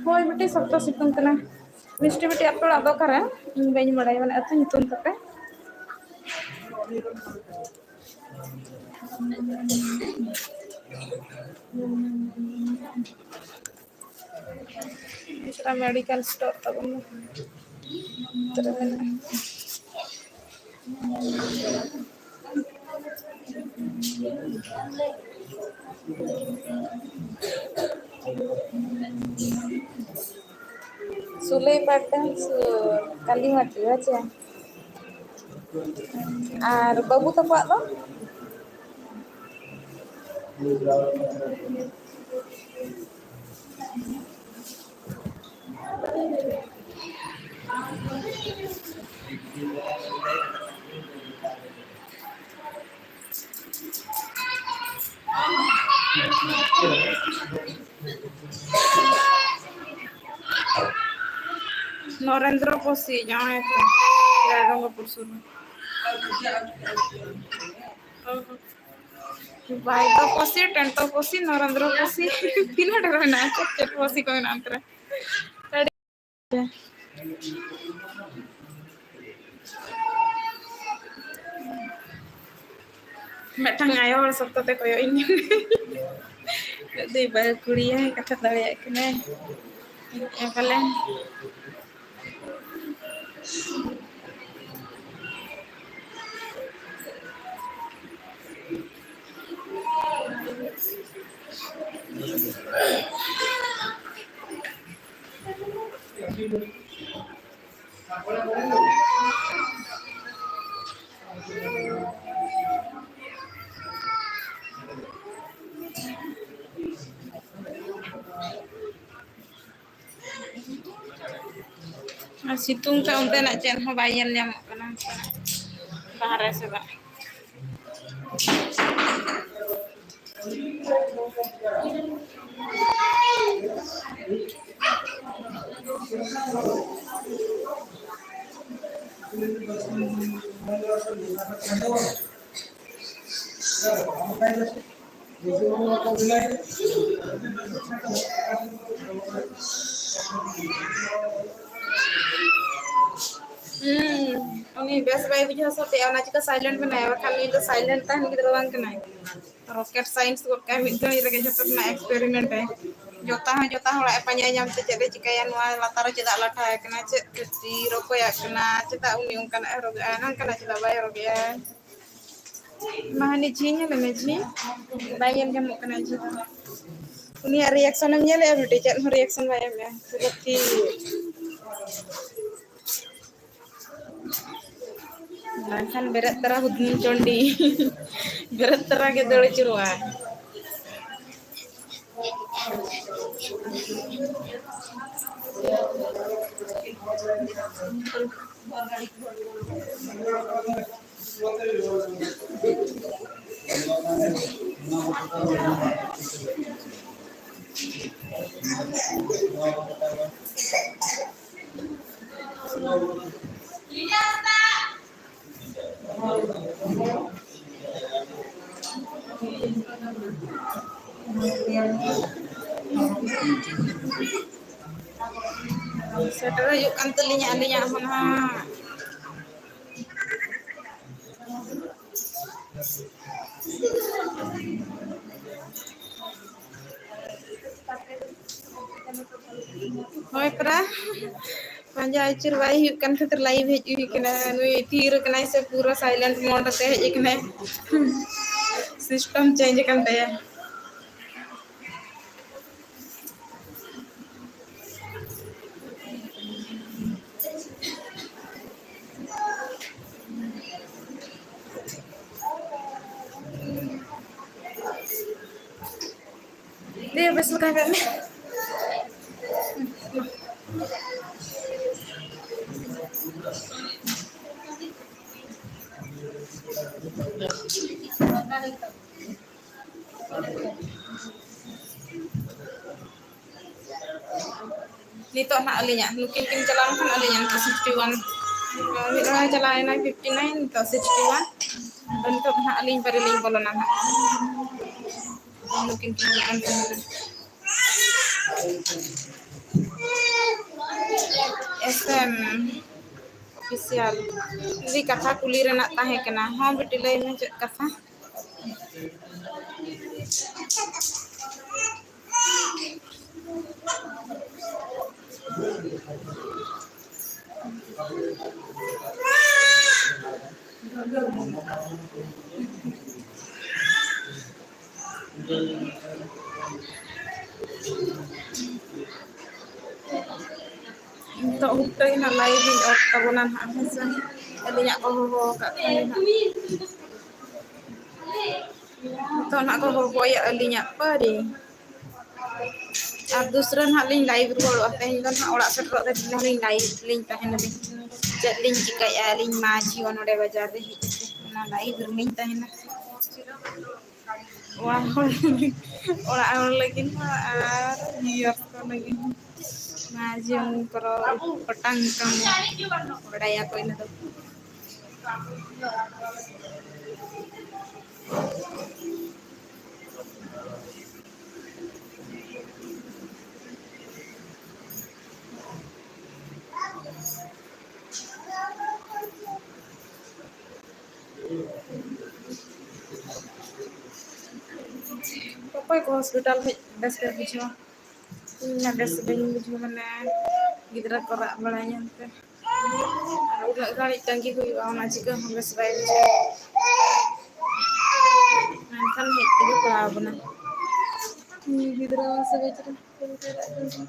ᱦᱳᱭ, ᱵᱤᱴᱤ, ᱥᱚᱠᱛᱚ ᱥᱤᱛᱩᱝ ᱠᱟᱱᱟ᱾ ᱢᱤᱥᱴᱤ ᱵᱤᱴᱤ, ᱟᱯᱮ ᱚᱲᱟᱜ ᱫᱚ ᱚᱠᱟᱨᱮ? ᱤᱧ ᱵᱟᱹᱧ ᱵᱟᱲᱟᱭᱟ, ᱢᱟᱱᱮ, ᱟᱹᱛᱩ ᱧᱩᱛᱩᱢ ᱛᱟᱯᱮ? ᱢᱮᱰᱤᱠᱮᱞ ᱥᱴᱳᱨ ᱛᱟᱵᱚᱱ ᱫᱚ᱾ ᱱᱚᱛᱮ ᱨᱮ ᱢᱮᱱᱟᱜᱼᱟ᱾ ᱥᱩᱞᱟᱹᱭᱯᱟᱲ ᱠᱷᱚᱱ ᱥᱩᱨ ᱠᱟᱞᱤᱢᱟᱴᱤ, ᱦᱮᱸ ᱪᱮ? ᱟᱨ ᱵᱟᱹᱵᱩ ᱛᱟᱠᱚᱣᱟᱜ ᱫᱚ? ᱱᱚᱨᱮᱱᱫᱨᱚ ᱯᱚᱥᱤ, ᱡᱟᱶᱟᱭ ᱠᱚ, ᱨᱟᱭᱨᱚᱝᱜᱚᱯᱩᱨ ᱥᱩᱨ ᱨᱮ᱾ ᱵᱟᱭᱫᱚ ᱯᱚᱥᱤ, ᱴᱮᱱᱴᱚ ᱯᱚᱥᱤ, ᱱᱚᱨᱮᱱᱫᱨᱚ ᱯᱚᱥᱤ, ᱛᱤᱱᱟᱹᱜ ᱰᱷᱮᱨ ᱢᱮᱱᱟᱜᱼᱟ, ᱪᱮᱫ ᱪᱮᱫ ᱯᱚᱥᱤ ᱠᱚ ᱢᱮᱱᱟᱜᱼᱟ ᱚᱱᱛᱮ ᱨᱮ᱾ ᱟᱹᱰᱤ ᱢᱤᱫᱴᱟᱝ ᱟᱭᱳ ᱦᱚᱲ ᱥᱚᱠᱛᱚ ᱛᱮ ᱠᱚᱭᱚᱜ ᱤᱧ ᱠᱟᱱᱟᱭ᱾ ᱫᱩᱭ ᱵᱟᱹᱦᱩ ᱠᱩᱲᱤᱭᱟᱭ, ᱠᱟᱛᱷᱟ ᱫᱟᱲᱮᱭᱟᱜ ᱠᱟᱱᱟᱭ᱾ ᱯᱟᱞᱮ᱾ ᱟᱨ ᱥᱤᱛᱩᱝ ᱛᱮ ᱚᱱᱛᱮᱱᱟᱜ ᱪᱮᱫ ᱦᱚᱸ ᱵᱟᱭ ᱧᱮᱞ ᱧᱟᱢᱚᱜ ᱠᱟᱱᱟ, ᱵᱟᱦᱨᱮ ᱥᱮᱫᱟᱜ᱾ ᱦᱩᱸ, ᱩᱱᱤ ᱵᱮᱥ ᱵᱟᱭ ᱵᱩᱡᱷᱟᱹᱣᱟ ᱥᱮ ᱪᱮᱫ, ᱚᱱᱟ ᱪᱤᱠᱟᱹ silent ᱢᱮᱱᱟᱭᱟ, ᱵᱟᱠᱷᱟᱱ ᱩᱱᱤ ᱫᱚ silent ᱛᱟᱦᱮᱱ ᱜᱤᱫᱽᱨᱟᱹ ᱵᱟᱝ ᱠᱟᱱᱟᱭ᱾ Rocket science ᱜᱚᱫ ᱠᱟᱭ ᱢᱤᱫ ᱜᱷᱟᱹᱲᱤᱡ ᱨᱮᱜᱮ ᱡᱷᱚᱛᱚ ᱨᱮᱱᱟᱜ experiment ᱮ᱾ ᱡᱚᱛᱟ ᱦᱚᱸ ᱡᱚᱛᱟ ᱦᱚᱲᱟᱜ ᱮ ᱯᱟᱸᱡᱟᱭ ᱧᱟᱢ ᱛᱮ ᱪᱮᱫ ᱮ ᱪᱤᱠᱟᱹᱭᱟ, ᱱᱚᱣᱟ ᱞᱟᱛᱟᱨ ᱨᱮ ᱪᱮᱫᱟᱜ ᱞᱟᱴᱷᱟ ᱟᱠᱟᱱᱟ, ᱪᱮᱫ ᱠᱷᱟᱹᱛᱤᱨ ᱚᱠᱚᱭᱟᱜ ᱠᱟᱱᱟ, ᱪᱮᱫᱟᱜ ᱩᱱᱤ ᱚᱱᱠᱟᱱᱟᱜ ᱮ ᱦᱚᱨᱚᱜᱮᱜᱼᱟ, ᱱᱚᱝᱠᱟᱱᱟᱜ ᱪᱮᱫᱟᱜ ᱵᱟᱭ ᱦᱚᱨᱚᱜᱮᱜᱼᱟ᱾ ᱢᱟ ᱦᱟᱹᱱᱤ ᱡᱷᱤ ᱧᱮᱞᱮ ᱢᱮ, ᱡᱷᱤ ᱵᱟᱭ ᱧᱮᱞ ᱧᱟᱢᱚᱜ ᱠᱟᱱᱟ ᱡᱷᱤ ᱫᱚ᱾ ᱩᱱᱤᱭᱟᱜ reaction ᱮᱢ ᱧᱮᱞᱮᱜᱼᱟ ᱵᱤᱴᱤ? ᱪᱮᱫ ᱦᱚᱸ reaction ᱵᱟᱭ ᱮᱢᱮᱜᱼᱟ, ᱯᱩᱨᱟᱹ ᱛᱷᱤᱨ᱾ ᱵᱟᱝᱠᱷᱟᱱ ᱵᱮᱨᱮᱫ ᱛᱚᱨᱟ ᱦᱩᱫᱢᱩ ᱪᱚᱱᱰᱤ᱾ ᱵᱮᱨᱮᱫ ᱛᱚᱨᱟ ᱜᱮ ᱫᱟᱹᱲ ᱟᱹᱪᱩᱨᱚᱜᱼᱟ᱾ ᱥᱮᱴᱮᱨ ᱦᱩᱭᱩᱜ ᱠᱟᱱ ᱛᱟᱹᱞᱤᱧᱟ ᱟᱹᱞᱤᱧᱟᱜ ᱦᱚᱸ ᱱᱟᱦᱟᱜ᱾ ᱦᱳᱭ ᱯᱟᱨᱟ᱾ ᱯᱟᱸᱡᱟ ᱟᱹᱪᱩᱨ ᱵᱟᱭ ᱦᱩᱭᱩᱜ ᱠᱟᱱ ᱠᱷᱟᱹᱛᱤᱨ live ᱦᱮᱡ ᱦᱩᱭ ᱠᱟᱱᱟ᱾ ᱱᱩᱭ ᱛᱷᱤᱨ ᱠᱟᱱᱟᱭ ᱥᱮ ᱯᱩᱨᱟᱹ silent mode ᱛᱮ ᱦᱮᱡ ᱠᱟᱱᱟᱭ᱾ System change ᱟᱠᱟᱱ ᱛᱟᱭᱟ᱾ ᱫᱮ ᱵᱮᱥ ᱞᱮᱠᱟ ᱠᱟᱜ ᱢᱮ᱾ ᱱᱤᱛᱚᱜ ᱱᱟᱦᱟᱜ ᱟᱹᱞᱤᱧᱟᱜ ᱱᱩᱠᱤᱱ ᱠᱤᱱ ᱪᱟᱞᱟᱣ ᱞᱮᱱᱠᱷᱟᱱ ᱟᱹᱞᱤᱧᱟᱜ ᱱᱤᱛᱚᱜ sixty one, ᱢᱤᱫ ᱦᱚᱲ ᱪᱟᱞᱟᱣ ᱮᱱᱟ fifty nine, ᱱᱤᱛᱚᱜ sixty one᱾ ᱟᱫᱚ ᱱᱤᱛᱚᱜ ᱱᱟᱦᱟᱜ ᱟᱹᱞᱤᱧ ᱵᱟᱨᱮ ᱞᱤᱧ ᱵᱚᱞᱚᱱᱟ ᱱᱟᱦᱟᱜ᱾ ᱱᱩᱠᱤᱱ ᱠᱤᱱ ᱪᱟᱞᱟᱣ ᱞᱮᱱᱠᱷᱟᱱ ᱮᱥ ᱮᱢ ᱚᱯᱷᱤᱥᱤᱭᱟᱞ᱾ ᱡᱩᱫᱤ ᱠᱟᱛᱷᱟ ᱠᱩᱞᱤ ᱨᱮᱱᱟᱜ ᱛᱟᱦᱮᱸ ᱠᱟᱱᱟ, ᱦᱚᱸ ᱵᱤᱴᱤ, ᱞᱟᱹᱭ ᱢᱮ ᱪᱮᱫ ᱠᱟᱛᱷᱟ? ᱱᱤᱛᱚᱜ ᱦᱩᱴᱟᱹᱭ ᱱᱟ ᱞᱟᱭᱤᱵᱷ ᱤᱧ ᱚᱯᱷ ᱛᱟᱵᱚᱱᱟ ᱱᱟᱦᱟᱜ, ᱦᱮᱸ ᱥᱮ? ᱟᱹᱞᱤᱧᱟᱜ ᱠᱚ ᱦᱚᱦᱚ ᱟᱠᱟᱫ ᱠᱷᱟᱱ ᱫᱚ ᱱᱟᱦᱟᱜ᱾ ᱱᱤᱛᱚᱜ ᱱᱟᱦᱟᱜ ᱠᱚ ᱦᱚᱦᱚᱭᱟ ᱟᱹᱞᱤᱧᱟᱜ ᱯᱟᱹᱨᱤ᱾ ᱟᱨ ᱫᱩᱥᱨᱟᱹ ᱱᱟᱦᱟᱜ ᱞᱤᱧ ᱞᱟᱭᱤᱵᱷ ᱨᱩᱣᱟᱹᱲᱚᱜᱼᱟ᱾ ᱛᱮᱦᱮᱧ ᱫᱚ ᱱᱟᱦᱟᱜ ᱚᱲᱟᱜ ᱥᱮᱴᱮᱨᱚᱜ ᱨᱮ ᱱᱟᱦᱟᱜ ᱞᱤᱧ ᱞᱟᱭᱤᱵᱷ ᱞᱤᱧ ᱛᱟᱦᱮᱱᱟ᱾ ᱪᱮᱫ ᱞᱤᱧ ᱪᱤᱠᱟᱹᱭᱮᱫᱼᱟ ᱟᱹᱞᱤᱧ ᱢᱟᱹᱡᱷᱤ ᱱᱚᱰᱮ ᱵᱟᱡᱟᱨ ᱨᱮ ᱦᱮᱡ ᱠᱟᱛᱮ ᱚᱱᱟ ᱞᱟᱭᱤᱵᱷ ᱨᱮᱞᱤᱧ ᱛᱟᱦᱮᱱᱟ᱾ ᱚᱲᱟᱜ ᱦᱚᱲ, ᱚᱲᱟᱜ ᱦᱚᱲ ᱞᱟᱹᱜᱤᱫ ᱦᱚᱸ ᱟᱨ viewers ᱠᱚ ᱞᱟᱹᱜᱤᱫ ᱦᱚᱸ᱾ ᱢᱟᱹᱡᱷᱤ ᱠᱚᱨᱚ ᱠᱚᱴᱟᱝ ᱠᱟᱹᱢᱤ ᱵᱟᱰᱟᱭᱟᱠᱚ ᱤᱱᱟᱹ ᱫᱚ᱾ ᱚᱠᱚᱭ ᱠᱚ ᱦᱚᱥᱯᱤᱴᱟᱞ ᱦᱮᱡ ᱵᱮᱥ ᱯᱮ ᱵᱩᱡᱷᱟᱹᱣᱟ? ᱤᱧ ᱢᱟ ᱵᱮᱥ ᱵᱟᱹᱧ ᱵᱩᱡᱷᱟᱹᱣ, ᱢᱟᱱᱮ ᱜᱤᱫᱽᱨᱟᱹ ᱠᱚ ᱨᱟᱜ ᱵᱟᱲᱟᱭᱟ ᱮᱱᱛᱮ᱾ ᱟᱨ ᱩᱱᱟᱹᱜ ᱜᱷᱟᱹᱲᱤᱡ ᱛᱟᱺᱜᱤ ᱦᱩᱭᱩᱜᱼᱟ, ᱚᱱᱟ ᱪᱤᱠᱟᱹ ᱦᱚᱸ ᱵᱮᱥ ᱵᱟᱭ ᱵᱩᱡᱷᱟᱹᱣᱟ᱾ ᱢᱮᱱᱠᱷᱟᱱ ᱦᱮᱡ ᱛᱮᱜᱮ ᱯᱟᱲᱟᱣ ᱟᱵᱚᱱᱟ᱾ ᱩᱱᱤ ᱜᱤᱫᱽᱨᱟᱹ ᱢᱟᱥᱮ ᱵᱮᱪᱟᱨᱟ ᱪᱮᱫ ᱞᱮᱠᱟᱭ ᱨᱟᱜ ᱮᱫᱟ᱾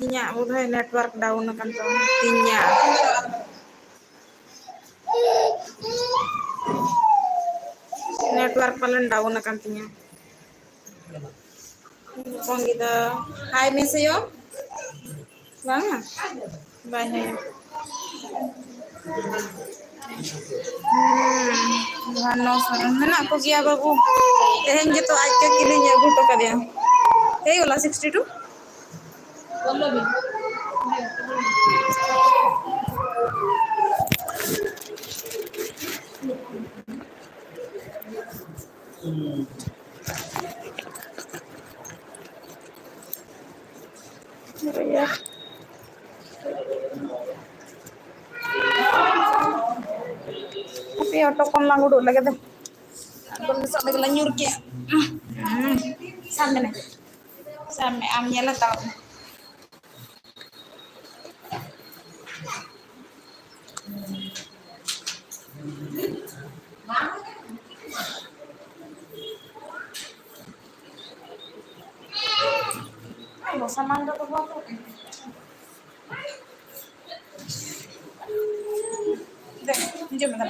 ᱤᱧ ᱤᱧᱟᱹᱜ ᱵᱳᱫᱷᱚᱭ network down ᱟᱠᱟᱱ ᱛᱟᱢᱟ ᱛᱤᱧᱟ᱾ Network ᱯᱟᱞᱮᱱ down ᱟᱠᱟᱱ ᱛᱤᱧᱟ᱾ ᱦᱚᱯᱚᱱ ᱜᱤᱫᱽᱨᱟᱹ, ᱦᱟᱭ ᱢᱮᱥᱮᱭᱳ᱾ ᱵᱟᱝᱟ? ᱵᱟᱭ ᱦᱟᱭᱟ᱾ ᱦᱩᱸ, ᱡᱚᱦᱟᱨ ᱱᱚ ᱥᱟᱭ᱾ ᱢᱮᱱᱟᱜ ᱠᱚᱜᱮᱭᱟ ᱵᱟᱹᱵᱩ᱾ ᱛᱮᱦᱮᱧ ᱜᱮᱛᱚ ᱟᱡ ᱠᱟᱹᱠᱤ ᱞᱤᱧ ᱟᱹᱜᱩ ᱦᱚᱴᱚ ᱠᱟᱫᱮᱭᱟ᱾ ᱦᱮᱡ ᱜᱚᱞᱟ sixty two᱾ ᱦᱟᱯᱮ ᱚᱴᱳ ᱠᱷᱚᱱ ᱞᱟᱝ ᱩᱰᱩᱠ ᱞᱮᱜᱮ ᱫᱮ᱾ ᱟᱫᱚ ᱞᱚᱥᱚᱫ ᱞᱮᱜᱮ ᱞᱟᱝ ᱧᱩᱨ ᱠᱮᱜᱼᱟ᱾ ᱦᱩᱸ᱾ ᱥᱟᱵ ᱢᱮ ᱱᱟ᱾ ᱥᱟᱵ ᱢᱮ, ᱟᱢ ᱧᱮᱞ ᱦᱟᱛᱟᱲ ᱢᱮ᱾ ᱟᱭᱳ, ᱥᱟᱢᱟᱱ ᱫᱚ ᱫᱚᱦᱚ ᱠᱟᱜ ᱢᱮ᱾ ᱫᱮ, ᱡᱚᱢ ᱢᱮ᱾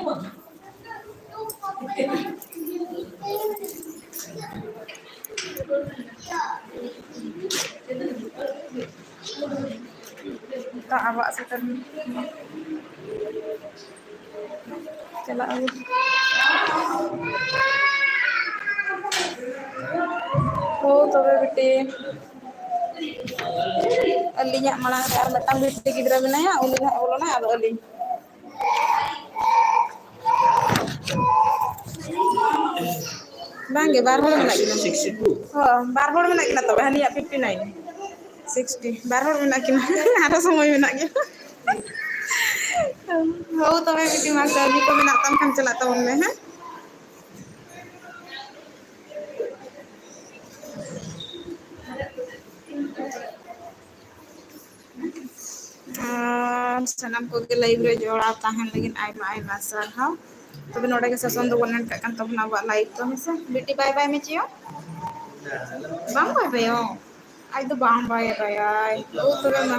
ᱫᱟᱜ ᱟᱵᱟᱜ ᱥᱮᱴᱮᱨ ᱪᱟᱞᱟᱜ ᱟᱵᱚᱱ᱾ ᱦᱳ, ᱛᱚᱵᱮ ᱵᱤᱴᱤ, ᱟᱹᱞᱤᱧᱟᱜ ᱢᱟᱲᱟᱝ ᱨᱮ ᱟᱨ ᱢᱤᱫᱴᱟᱝ ᱵᱤᱴᱤ ᱜᱤᱫᱽᱨᱟᱹ ᱢᱮᱱᱟᱭᱟ, ᱩᱱᱤ ᱱᱟᱦᱟᱜ ᱵᱚᱞᱚᱱᱟᱭ, ᱟᱫᱚ ᱟᱹᱞᱤᱧ᱾ ᱵᱟᱝᱜᱮ, ᱵᱟᱨ ᱦᱚᱲ ᱢᱮᱱᱟᱜ ᱠᱤᱱᱟ᱾ Sixty two᱾ ᱦᱚᱸ, ᱵᱟᱨ ᱦᱚᱲ ᱢᱮᱱᱟᱜ ᱠᱤᱱᱟ ᱛᱚᱵᱮ, ᱦᱟᱹᱱᱤᱭᱟᱜ fifty nine᱾ Sixty, ᱵᱟᱨ ᱦᱚᱲ ᱢᱮᱱᱟᱜ ᱠᱤᱱᱟ, ᱟᱨᱚ ᱥᱚᱢᱚᱭ ᱢᱮᱱᱟᱜ ᱜᱮᱭᱟ᱾ ᱦᱳ, ᱛᱚᱵᱮ ᱵᱤᱴᱤ ᱢᱟ, ᱠᱟᱹᱢᱤ ᱠᱚ ᱢᱮᱱᱟᱜ ᱛᱟᱢ ᱠᱷᱟᱱ ᱪᱟᱞᱟᱜ ᱛᱟᱵᱚᱱ ᱢᱮ, ᱦᱮᱸ? ᱟᱨ ᱥᱟᱱᱟᱢ ᱠᱚᱜᱮ live ᱨᱮ ᱡᱚᱲᱟᱣ ᱛᱟᱦᱮᱱ ᱞᱟᱹᱜᱤᱫ ᱟᱭᱢᱟ ᱟᱭᱢᱟ ᱥᱟᱨᱦᱟᱣ᱾ ᱛᱚᱵᱮ ᱱᱚᱰᱮ ᱜᱮ ᱥᱮᱥᱚᱱ ᱫᱚᱵᱚᱱ ᱮᱱᱰ ᱠᱟᱜ ᱠᱟᱱ ᱛᱟᱵᱚᱱᱟ ᱟᱵᱚᱣᱟᱜ live ᱫᱚ, ᱦᱮᱸ ᱥᱮ? ᱵᱤᱴᱤ, bye bye ᱢᱮ ᱪᱤᱭᱳ᱾ ᱵᱟᱝ bye bye ᱚ᱾ ᱟᱡ ᱫᱚ ᱵᱟᱝ ᱵᱟᱭ ᱵᱟᱭᱟᱭ᱾ ᱳ, ᱛᱚᱵᱮ ᱢᱟ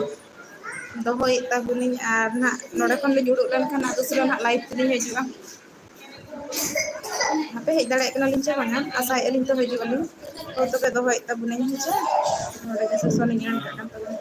ᱫᱚᱦᱚᱭᱮᱫ ᱛᱟᱵᱚᱱᱟᱹᱧ, ᱟᱨ ᱱᱟᱜ ᱱᱚᱰᱮ ᱠᱷᱚᱱ ᱞᱤᱧ ᱩᱰᱩᱠ ᱞᱮᱱᱠᱷᱟᱱ ᱟᱫᱚ ᱩᱥᱟᱹᱨᱟ ᱱᱟᱜ live ᱛᱮᱞᱤᱧ ᱦᱤᱡᱩᱜᱼᱟ᱾ ᱦᱟᱯᱮ, ᱦᱮᱡ ᱫᱟᱲᱮᱭᱟᱜ ᱠᱟᱱᱟᱞᱤᱧ ᱪᱮ ᱵᱟᱝᱟ, ᱟᱥᱟᱭᱮᱫᱼᱟ ᱞᱤᱧ ᱛᱚ ᱦᱤᱡᱩᱜ ᱟᱹᱞᱤᱧ᱾ ᱳ, ᱛᱚᱵᱮ ᱫᱚᱦᱚᱭᱮᱫ ᱛᱟᱵᱚᱱᱟᱹᱧ ᱦᱮᱸ ᱪᱮ᱾ ᱱᱚᱰᱮ ᱜᱮ ᱥᱚᱥᱚ ᱞᱤᱧ ᱮᱢ ᱠᱟᱜ ᱠᱟᱱ ᱛᱟᱵᱚᱱᱟ᱾